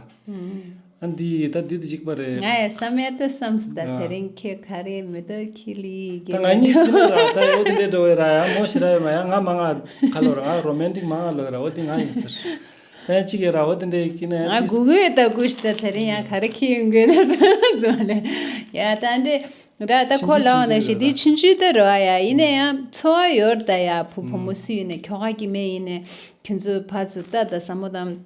ཨ་འདི་ད་འདི་ད་གཅིག་པ་རེད། ང་ཡང་བསམ་ཡ་ད་བསམ་སི་ད་དེ་རིང་ཁྱེད་ག་རེ་མི་འདུག་ཁྱི་ལི་ད་གེ་ང་གཉིས་ཅི་ནས་ར་ད་འོ་དེ་འདྲས་འགྲོ་བའི་ར་ཡང་མོ་ཞེ་ར་ཡོད་མ་ཡང་ང་མ་ང་ཁ་ལོ་ར་ང་རོ་མན་ཊིག་མ་ང་ལོ་ར་འོ་དེ་ང་ཡིན་ཟེར། ད་ཡང་གཅིག་གི་ར་འོ་དེ་འདྲས་ཀི་ན་ཡང་ང་གུ་གུའི་ད་གུ་ཤི་ད་དེ་རིང་ཡང་ག་རེ་ཁྱི་ཡོང་གི་ན་ཟོ་ནས་ཡ་ད་འདྲས་ར་ད་ཁོ་ལའོ་ན་ཞི་དེ་ཆུན་ཆུན་ད་རོ་ཡ་ཡིན་ན་ཡང་འཚོ་བ་ཡོད་ད་ཡ་བུ་བུ་མོ་སུ་ཡིན་ན་ཁྱོ་ག་གི་མེ་ཡིན་ན་ཁྱོད་ཚོ་ཕ་ཚོ་ད་ད་ས་མོ་དང་།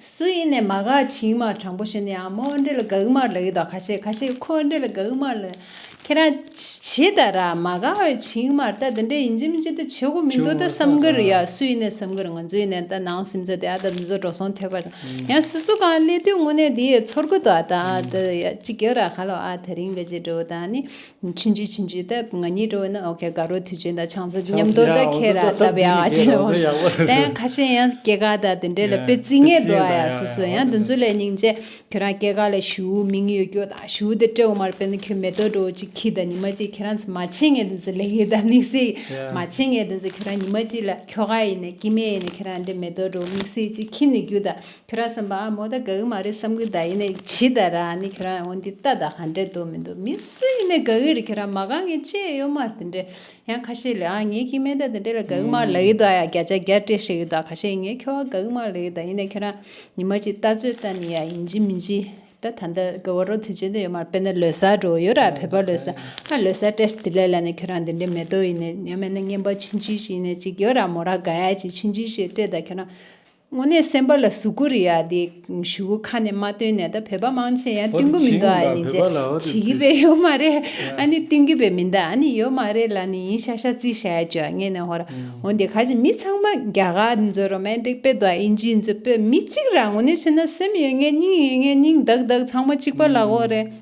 སུ་ཡིན་ནས་མ་དགའ་བྱིང་མ་དྲང་པོ་བཤད་ན་ཡང་མོ་འདྲེ་ལ་དགའ་གི་མ་ལབ་ཀྱི་འདུག་ཁ་ཤས་ཁ་ཤས་ཁོ་འདྲེ་ལ་དགའ་གི་མ་ལབ། ཁྱེད་རང་བྱེད་ད་ར་མ་དགའ་བའི་བྱིང་མ་ད་དེ་འདྲ་ཡིན་གཅིག་མིན་གཅིག་ད་བྱེད་དགོས་མི་འདུག་ད་བསམ་གི་རེད་ཡ། སུ་ཡིན་ནས་བསམ་གི་རེད། ང་ཚོ་ཡིན་ནས་ད་ནང་སེམས་ཚོ་དེ་ཨ་ད་འདི་ཚོ་འགྲོ་སོང་ཐོས་པ་ཡང་སུ་སུ་གང་སླེབས་དུས་དངོས་གནས་དེ་ཚོར་གི་འདུག་ཨ་ད་ཨ་ད་ཡ་གཅིག་ཡོད་ར་ཁ་ལོ་ཨ་ད་རིང་འདྲ་ཅིག་འགྲོ་ད་ནི། ཆུང་ཆུང་ཆུང་ཆུང་ད་ང་གཉིས་འགྲོ་ན་ཨོ་ཁེ་དགའ་རོགས་དུས་ཆེན་དང་ཆང་ས་མཉམ་དུ་ད་ཁྱེད་ར་ལྟ་བ་ཡག་ཅི་ལོ། ད་ཡང་ཁ་ཤས་ཡང་སྐྱེས་སྐར་ད་དེ་འདྲས་ལ་དཔེ་རྩིས་ངེས་འདུག་ཨ་ཡ་སོ་སོ་ཡང་དེ་ཚོ་ལས་སྙིང་རྗེ་ཁྱོད་རང་སྐྱེས་སྐར་ལ་ཞུ་མིང་ཡོད་སྐྱོ་དང་ཞུ་དེ་སྤྲད་འོ་མར་དཔེར་ན་ཁྱོད་མེ་ཏོག་འགྲོ་ཅིག་ ཁྱི་དང་ཉི་མ་གཅིག་ཁྱེད་རང་ཚོ་མ་བྱེད་ངེས་དེ་ཚོ་ལས་ཡོད་དམ་དམིགས་བསལ་ཡ། མ་བྱེད་ངེས་དེ་ཚོ་ཁྱེད་རང་ཉི་མ་གཅིག་ལ་ཁྱོ་ག་ཡིན་ནས་སྐྱེ་དམན་ཡིན་ནས་ཁྱེད་རང་འདྲ་མེ་ཏོག་འགྲོ་དམིགས་བསལ་གཅིག་ཁྱི་ནས་རྒྱུ་དང་ཁྱོད་རང་བསམ་པ་ཨ་མོ་ད་དགའ་གི་མ་རེད་བསམ་གི་ད་ཡིན་ནས་བྱེད་ད་ར་ཨ་ནི་ཁྱོད་རང་འོན་ཏེ་ལྟ་ད་ག་འདྲ་འདུག་མི་འདུག་མི་སུ་ཡིན་ནས་དགའ་གི་རེད་ཁྱོད་རང་མ་དགའ་ངེས་ཅི་ཡོད་མ་རེད་དེ་འདྲ་ཡང་ཁ་ཤས་ལ་ཨ་ངའི་སྐྱེ་དམན་ད་དེ་འདྲ་ལ་དགའ་གི་མ་ལབ་ཡི་ད་ཡ་བརྒྱ་ཆ་བརྒྱ་སྤྲད་ཤེས་གི་ད་ཁ་ཤས་ངའི་ཁྱོ་ག་དགའ་གི་མ་ལབ་ཡི་ད་ཡིན་ནས་ཁྱོད་རང་ཉི་མ་གཅིག་ལྟ་ཚོད་ལྟ་ནི་ཡ་ཡིན་གཅིག་མིན་གཅིག་ད་ད་ལྟ་དགའ་བ་རོ་དུས་ཆེན་དུ་ཡོད་མ་རེད། དཔེར་ན་ལོ་གསར་འགྲོ་ཡོད་ར་བོད་པ་ལོ་གསར་ཨ་ལོ་གསར་བཀྲ་ཤིས་བདེ་ལེགས་ལབ་ནས་ཁྱོད་རང་འདི་འདྲའི་མེ་ཏོག་ཡིན་ནས་ཡང་མིན་ན་རྔན་པ་ཆུང་ཆུང་ཞིག་ཡིན་ནས་ཅིག་ཡོད་ར་མོ་ར་དགའ་ཡ་ཅིག་ཆུང་ཆུང་ཞིག་སྤྲད་ད་ཁྱོད་རང་དངོས་གནས་སེམས་པ་ལ་ཟུག་གི་རེད་ཡ་དེ་ཞུ་གུ་ཁ་ནས་མ་བཏོན་ནས་ད་བོད་པ་མང་ཆེ་ཡང་བསྟུན་གི་མི་འདུག་ཨ་ནི་ཅེ་བྱེད་ཀྱི་པས་ཡོད་མ་རེད། ཨ་ནི་བསྟུན་གི་པས་མི་འདུག་ཨ་ནི་ཡོད་མ་རེད་ལབ་ནི་ཡིན་ཤག་ཤག་རྩིས་བྱ་ཡ་ཅོ་ངས་ནས་ཧོ་ར། འོན་ཏེ་ཁ་ཅིག་མི་ཚང་མ་རྒྱ་གར་འཛོལ་རོ་མན་ཏིག་དཔེ་དོ་ཨིན་ཇི་འཛོལ་དཔེ་མི་གཅིག་རང་ངོ་ནས་བྱས་ན་སེམས་ཡོད་ངེས་སྙིང་ཡོད་ངེས་སྙིང་དག་དག་ཚང་མ་གཅིག་པ་ལ་གོ་རེད།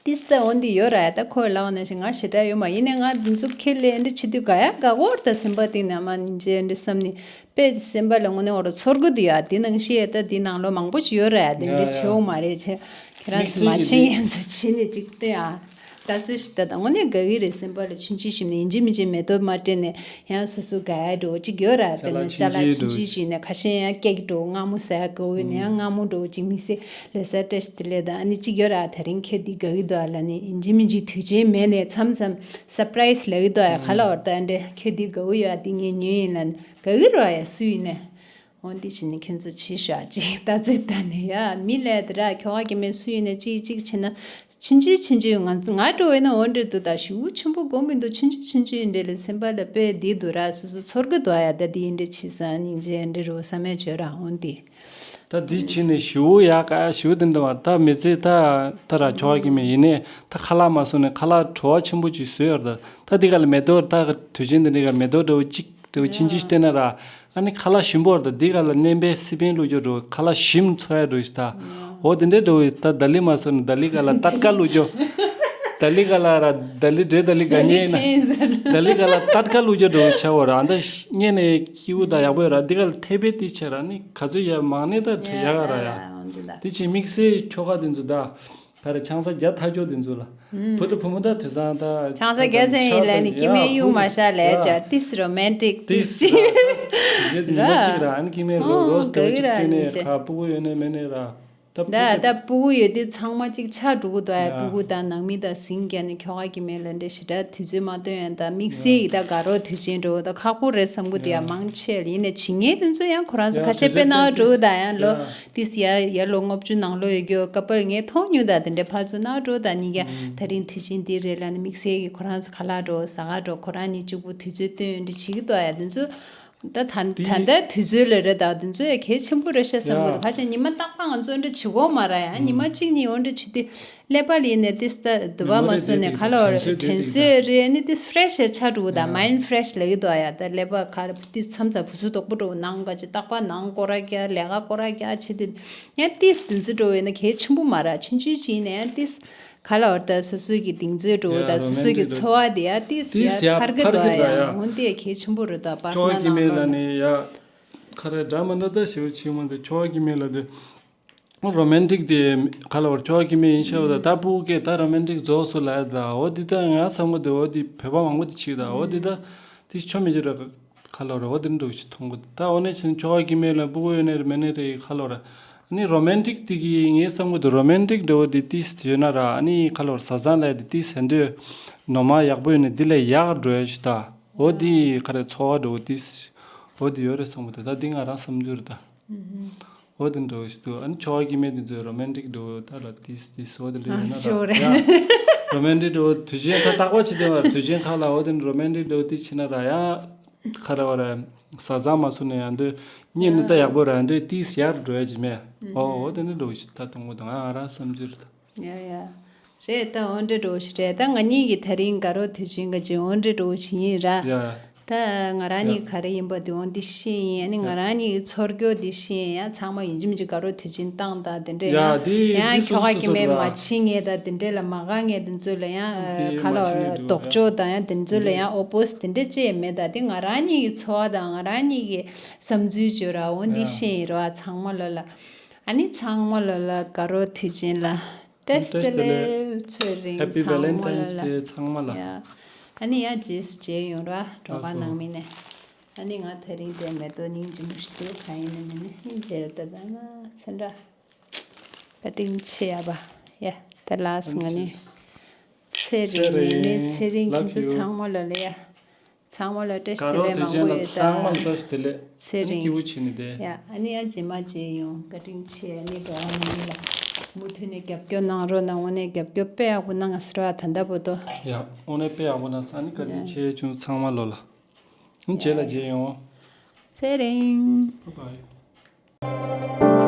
ཏིས་ད་འོན་ཏེ་ཡོད་ར་ཡ་ད་ཁོས་ལབ་པ་ནང་བཞིན་ང་ཞེ་དྲག་ཡོད་མ་ཡིན་ནས་ང་འདི་ཚོ་ཁས་ལེན་འདི་བྱེད་དུས་ག་ཡ་ག་གོ་ར་ད་སེམས་པ་གཏིང་ནས་མ་ནིང་རྗེ་འདི་བསམ་ནི་དཔེ་སེམས་པ་ལ་ངོ་ནས་འོ་ར་ཚོར་གི་འདུག་ཡ་དེ་ནང་བཞིན་ཡ་ད་འདི་ནང་ལོ་མང་པོ་ཞིག་ཡོད་ར་ཡ་དེ་འདྲ་བྱེད་འོ་མ་རེད་བྱེད་ཁྱེད་རང་ཚོ་མ་བྱེད་ངན་ཚོ་བྱེད་ནས་ཅིག་ལྟོས་ཨ། ལྟ་ཚུལ་ཞིག་ལྟ་དང་དངོས་གནས་དགའ་གི་རེད། སེམས་པ་ལ་ཆུང་ཆུང་ཞིག་ནས་ཡིན་གཅིག་མིན་གཅིག་མེ་ཏོག་མ་སྤྲད་ནས་ཡང་སོ་སོ་དགའ་ཡ་འགྲོ་གཅིག་ཡོད་ར། དཔེར་ན་ཅ་ལག་ཆུང་ཆུང་ཞིག་ནས་ཁ་ཤས་ཡང་ཀེག་འགྲོ་མངར་མོ་ཟ་ཡ་དགའ་བོ་ཡོད་ནས་ཡང་མངར་མོ་འགྲོ་གཅིག་མི་སེ་ལོ་གསར་བཀྲ་ཤིས་བདེ་ལེགས་དང་ཨ་ནི་གཅིག་ཡོད་ར། དེ་རིང་ཁྱོད་འདི་དགའ་གི་འདུག་ཨ་ལ་ནི་ཡིན་གཅིག་མིན་གཅིག་དུས་ཆེན་མེད་ནས་མཚམས་མཚམས་སར་པ་རའི་སི་ལབ་གི་འདུག་ཨ་ཡ་ག་ལ་བར་ད་ཨ་འདྲ་ཁྱོད་འདི་དགའ་བོ་ཡོད་ཨ་འདི་ངས་ཉོས་ཡིན་ལ་ནི་དགའ་གི་རོ་ཨ་ཡ་སུ་ཡིན་ནས། འོ་འདི་བྱས་ནས་ཁྱོད་ཚོ་བྱེད་ཤོག་ཅེས་ལྟ་ཚུལ་ལྟ་ནས་ཡ་མི་ལས་དེ་ར་ཁྱོ་ག་སྐྱེ་དམན་སུ་ཡིན་ནས་གཅིག་གཅིག་བྱས་ན་ཕྱིན་ཅི་ཕྱིན་ཅི་ང་ང་འགྲོ་བས་ན་འོ་འདྲ་འདུག་ད་ཞུ་ཆེན་པོ་དགོས་མི་འདུག་ཕྱིན་ཅི་ཕྱིན་ཅི་ཡིན་འདྲ་ལས་སེམས་པ་ལ་དཔེ་བདེ་འདུག་ར་སོ་སོ་ཚོར་གི་འདུག་ཨ་ཡ་ད་འདི་ཡིན་འདྲ་བྱས་ས་སྙིང་རྗེ་འདྲ་རུ་བསམ་ཡ་བྱོས་ར་འོ་འདི། ད་འདི་བྱས་ནས་ཞུ་ཡ་ག་ཞུ་དེ་འདུག་བ་ད་མི་ཚེ་ད་ད་ར་ཁྱོ་ག་སྐྱེ་དམན་ཡིན་ནས་ད་ཁ་ལག་མ་བཟོ་ནས་ཁ་ལག་བྲོ་བ་ཆེན་པོ་ཅིག་བཟོས་ཡོད་ར་ད་ད་འདི་ག་ལ་མེ་ཏོག་ད་དུས་ཆེན་འདི་འདྲ་ག་མེ་ཏོག་འདྲ་བོ་གཅིག་འདྲ་བོ་ཕྱིན་ཅི་སྤྲད་ན་ར། ཨ་ནི་ཁ་ལག་ཞིམ་པོ་རེད་ད། འདི་ག་ལ་སྣོན་པའི་སི་པན་བླུགས་རྒྱུ་འགྲོ་ཁ་ལག་ཞིམ་འཚོ་ཡ་འགྲོ་ཞིག་ད། འོ་དེ་འདྲའི་འགྲོ་ད་ད་ལི་མ་སོ་ནི་ད་ལི་ག་ལ་ཏད་ཀ་བླུགས་རྒྱུ། ད་ལི་ག་ལ་ར་ད་ལི་འདྲེ་ད་ལི་ག་ཉེ་ན། ད་ལི་ག་ལ་ཏད་ཀ་བླུགས་རྒྱུ་འགྲོ་ཆ་བོ་ར་ཨ་ད་ཉེ་ནས་སྐྱིད་པོ་ད་ཡག་པོ་ཡོད་ར། འདི་ག་ལ་ཐེ་བེ་ཏི་ཆེ་ར་ནི་ག་ཚོད་ཡ་མང་ནི་ད་ཡ་ཡ་ག་ར་ཡ། འདི་ཆེ་དམིགས་བསལ་ཁྱོ་ག་དེ་ཚོ་ད། ད་རེས་ཆང་ས་རྒྱ་ཐག་ཆོད་དེ་ཚོ་ལ། བུ་དང་བུ་མོ་ད་དེ་སང་ད། ཆང་ས་རྒྱ་ཚན་ཡིན་ལ་ནི་སྐྱེ་དམན་གཡུག་མ་ཤ་ལས་ཅོ་ཏིས་རོ་མན་ཏིག་ཏིས་ཏིས་ཅི། ར་ཉི་མ་གཅིག་ར་ཨ་ནི་སྐྱེ་དམན་རོ་རོས་དེ་ཅིག་སྤྲད་ནས་ཁ་སྤུ་གུ་ཡོད་ནས་མེད་ནས་ར། ད་ད་སྤུ་གུ་ཡོད་དུས་ཚང་མ་གཅིག་ཆགས་འགྲོ་གི་འདུག་ཨ། སྤུ་གུ་དང་ནང་མི་དང་ཟིང་རྒྱབ་ནས་ཁྱོ་ག་སྐྱེ་དམན་ལ་འདྲ་ཞེ་དྲག་དུས་ཚོད་མ་སྟོན་ཡང་ད་དམིགས་བསལ་ཡི་ད་དགའ་རོགས་དུས་ཆེན་འགྲོ་ད་ཁག་པོ་རེད་བསམ་གི་འདུག་ཡ་མང་ཆེ་ཡིན་ནས་བྱེད་ངེས་དེ་ཚོ་ཡང་ཁོ་རང་ཚོ་ཁ་ཤས་དཔེ་ནང་འགྲོ་གི་ད་ཡང་ལོ། ཏིས་ཡ་ཡ་ལོ་ལྔ་བཅུ་ནང་ལོ་ཡོད་རྒྱུ་ཀ་པལ་ངས་མཐོང་མྱོང་ད་དེ་འདྲའི་ཕར་ཚུར་ནང་འགྲོ་ད་ནི་ཀ་ད་རིང་དུས་ཆེན་འདི་རེད་ལ་ནི་དམིགས་བསལ་གྱི་ཁོ་རང་ཚོ་ཁ་ལག་འགྲོ་ཟ་ག་འགྲོ་ཁོ་རང་ཉིད་གཅིག་པུ་དུས་ཚོད་སྟོན་འདི་བྱེད་ཀྱི་འདུག་ཡ་དེ་ཚོ་ད་ད་ད་ལྟའི་དུས་ཚོད་ལ་རེད་ད་དེ་ཚོ་ཡ་གལ་ཆེན་པོ་རེད་ཤག་བསམ་གི་འདུག་ཁ་ཆེ་ཉི་མ་རྟག་པར་ང་ཚོ་འདྲ་བྱེད་དགོས་མ་ར་ཡ་ཉི་མ་གཅིག་གཉིས་འོ་འདྲ་བྱེད་དུས་ཀླད་པ་ལ་ཡིན་ནས་ཏིས་ད་དུ་བ་མ་བཟོས་ནས་ཁ་ལོ་རེ་དྲན་གསོས་རེད་ནི་ཏིས་ཕ་རེ་ཤི་ཆགས་འགྲོ་གི་ད་མའིན་ཌི་ཕ་རེ་ཤི་ལ་གི་འདུག་ཡ་ད་ཀླད་པ་ག་རེ་ཏིས་མཚམས་མཚམས་བུ་སུ་དོག་པོ་འགྲོ་ནང་ག་ཅི་རྟག་པར་ནང་སྐོར་ར་རྒྱག་ལས་ཀ་སྐོར་ར་རྒྱག་བྱེད་དུས། ཡང་ཏིས་དེ་ཚོ་འགྲོ་བས་ན་གལ་ཆེན་པོ་མ་ར་ཆུང་ཆུང་ཅིག་ཡིན་ན་ཡང་ཏིས་ག་ལ་བར་ད་སོ་སོའི་གི་གདེང་ཚོད་འགྲོ་ད་སོ་སོའི་གི་འཚོ་བ་དེ་ཡང་ཏིས་ཡང་ཕར་གི་འདུག་ཡ་འོན་ཏེ་གལ་ཆེན་པོ་རེད་ད་པར་ཁྱོ་ག་སྐྱེ་དམན་ལ་ནི་ཡ་ཁ་ར་འདྲ་མི་འདྲ་ད་ཞེ་པོ་ཆེ་མོ་འདུག་ཁྱོ་ག་སྐྱེ་དམན་ལ་དེ་རོ་མན་ཊིག་དེ་ག་ལ་བར་ཁྱོ་ག་སྐྱེ་དམན་ཡིན་ཤག་ད་ད་སྤུ་གུ་སྐད་ད་རོ་མན་ཊིག་རྫོགས་སོ་ལ་ཡ་ད་འོ་དེ་ད་ང་བསམ་གི་འདུག་འོ་དེ་བོད་པ་མང་པོ་དེ་ཆིག་ད་འོ་དེ་ད་དེ་ཆོ་མི་ཆོ་ར། ཁ་ལོ་ར་འོ་དེ་འདྲ་ཞིག་མཐོང་གི་འདུག་ད་འོ་ནས་ཕྱིན་ཁྱོ་ག་སྐྱེ་དམན་ལ་སྤུ་གུ་ཡོད་ནའི་རེད་མེད་ནའི་རེད་ཁ་ལོ་ར། ཨ་ནི་རོ་མན་ཊིག་དེ་གི་ངས་བསམ་གི་འདུག་རོ་མན་ཊིག་འདྲ་བོ་དེ་ཏིས་ཡོད་ན་ར་ཨ་ནི་ཁ་ལོ་ར་བཟའ་ཚང་ལ་དེ་ཏིས་ཡན་དུས་ནོ་མ་ཡག་པོ་ཡོད་ནའི་དེ་ལས་ཡག་འགྲོ་ཡ་ཞིག་ད། འོ་དེ་ཁ་རེ་ཚོར་བ་འདྲ་བོ་ཏིས་འོ་དེ་ཡོད་རེད་བསམ་གི་འདུག་ད་དེ་ང་རང་བསམ་ཚུལ་རེད་ད། འོ་དེ་འདྲ་བོ་ཞིག་འདུག་ཨ་ནི་ཁྱོ་ག་སྐྱེ་དམན་དེ་ཚོས་རོ་མན་ཊིག་འདྲ་བོ་ད་ར་ཏིས་ཏིས་འོ་དེ་འདྲ་ཡོད་ན་ར་ཡ། རོ་མན་ཊིག་འདྲ་བོ་དུས་ཆེན་ད་རྟག་པར་བྱེད་དེ་བ་དུས་ཆེན་ཁག་ལ་འོ་དེ་འདྲ་རོ་མན་ཊིག་འདྲ་བོ་ཏིས་བྱེད་ན་ར་ཡ། ཁ་ར་བ་ར་བཟའ་ཚང་མ་སུ་ནས་ཡང་འདོད་གཉེན་ནི་ད་ཡག་པོ་ར་འདོད་ཏིས་ཡར་འགྲོ་ཡ་ཅི་མེད། འོ་འོ་དེ་འདྲ་འདྲ་བོ་ཞིག་ད་གཏོང་གི་འདུག་ང་རང་བསམ་ཚུལ་རེད་ད། ཡ་ཡ། རེད་ད་འོ་འདྲ་འདྲ་བོ་ཞིག་རེད་ད་ང་གཉིས་ཀྱི་ད་རིང་དགའ་རོགས་དུས་ཆེན་ག་ཅི་འོ་འདྲ་འདྲ་བོ་ཞིག་ཡིན་ར། ཡ། ད་ང་རང་གཉིས་ཡ། ག་རེ་ཡིན་པ་དེ་འོ་འདི་ཤེས་ཡིན་ཨ་ནི་ང་ཡ། རང་གཉིས་ཀྱི་ཚོར་སྐྱོ་འདི་ཤེས་ཡིན་ཡ་ཚང་མ་ཡིན་གཅིག་མིན་གཅིག་དགའ་རོགས་དུས་ཆེན་བཏང་ད་དེ་འདྲ་ཡ་ཡང་འདི་ཡང་འདི་ཁྱོ་ག་སོ་སོ་སོ་སྐྱེ་དམན་ར། མ་བྱེད་ངེས་ད་དེ་འདྲ་ལ་མ་དགའ་ངེས་དེ་ཚོ་ལ་ཡང་འདི་ཁ་མ་ལ་བྱེད་ངེས་འདུག་ལྡོག་ཡ། ཕྱོགས་དང་ཡང་དེ་ཚོ་ལ་འདི་ཡང་ཨོ་པོ་སི་དེ་འདྲ་ཅི་ཡང་མེད་ད་དེ་ང་རང་གཉིས་ཀྱི་འཚོ་བ་དང་ང་རང་གཉིས་ཀྱི་བསམ་ཚུལ་བརྗོད་ར་འོ་འདི་ཡ། ཤེས་ཡིན་ར་ཚང་མ་ལ་ལ། ཨ་ནི་ཚང་མ་ལ་ལ་དགའ་རོགས་དུས་ཆེན་ལ། བཀྲ་ཤིས་བདེ་ལེགས། ཚེ་རིང་། Happy ཚང་མ་ལ། Valentine's Day ཚང་མ་ལ། ཡ། ཨ་ནི་ཡ་རྗེས་སུ་མཇལ་ཡོང་ར་གྲོགས་པོ་ནང་མི་ནས། ཨ་ནི་ང་དེ་རིང་དེ་མེ་ཏོག་སྙིང་རྗེ་མོ་ཞིག་འདུག་གང་ཡིན་ནི་མིན་ནི་སྙིང་རྗེ་རེད་ད། ད་ན་ཚེ་འདྲ། བཀའ་དྲིན་ཆེ་ཡ་བ། ཡ། ད་ལགས་ང་ནི། ཚེ་རིང་། ངའི་མི་ཚེ་རིང་། ཁྱེད་ཚོ་ཚང་མ་ལ་ལ་ཡ། ཚང་མ་ལ་བཀྲ་ཤིས་བདེ་ལེགས་མང་པོ་ཡོད་ད། ཚང་མ་ལ་བཀྲ་ཤིས་བདེ་ལེགས། ཚེ་རིང་། སྐྱིད་པོ་བྱས་ནས་བསྡད། ཡ། ཨ་ནི་ཡ་རྗེས་མ་མཇལ་ཡོང་། བཀའ་དྲིན་ཆེ། ཨ་ནི་གྲོགས་པོ་ནང་མི་ལ་མུ་མཐུད་ནས་རྒྱབ་སྐྱོར་གནང་རོགས་གནང་། དངོས་གནས་རྒྱབ་སྐྱོར་དཔེ་ཡག་པོ་གནང་ཟེར་བ་ད་ལྟ་བར་དུ། ཡ། དངོས་གནས་དཔེ་ཡག་པོ་གནང་སོང་། ཨ་ནི་བཀའ་དྲིན་ཆེ། ཁྱེད་ཚོ་ཚང་མ་ལོ་ལ། ཨ་ནི་རྗེས་ལ་མཇལ་ཡོང་། ཚེ་རིང་། Bye bye།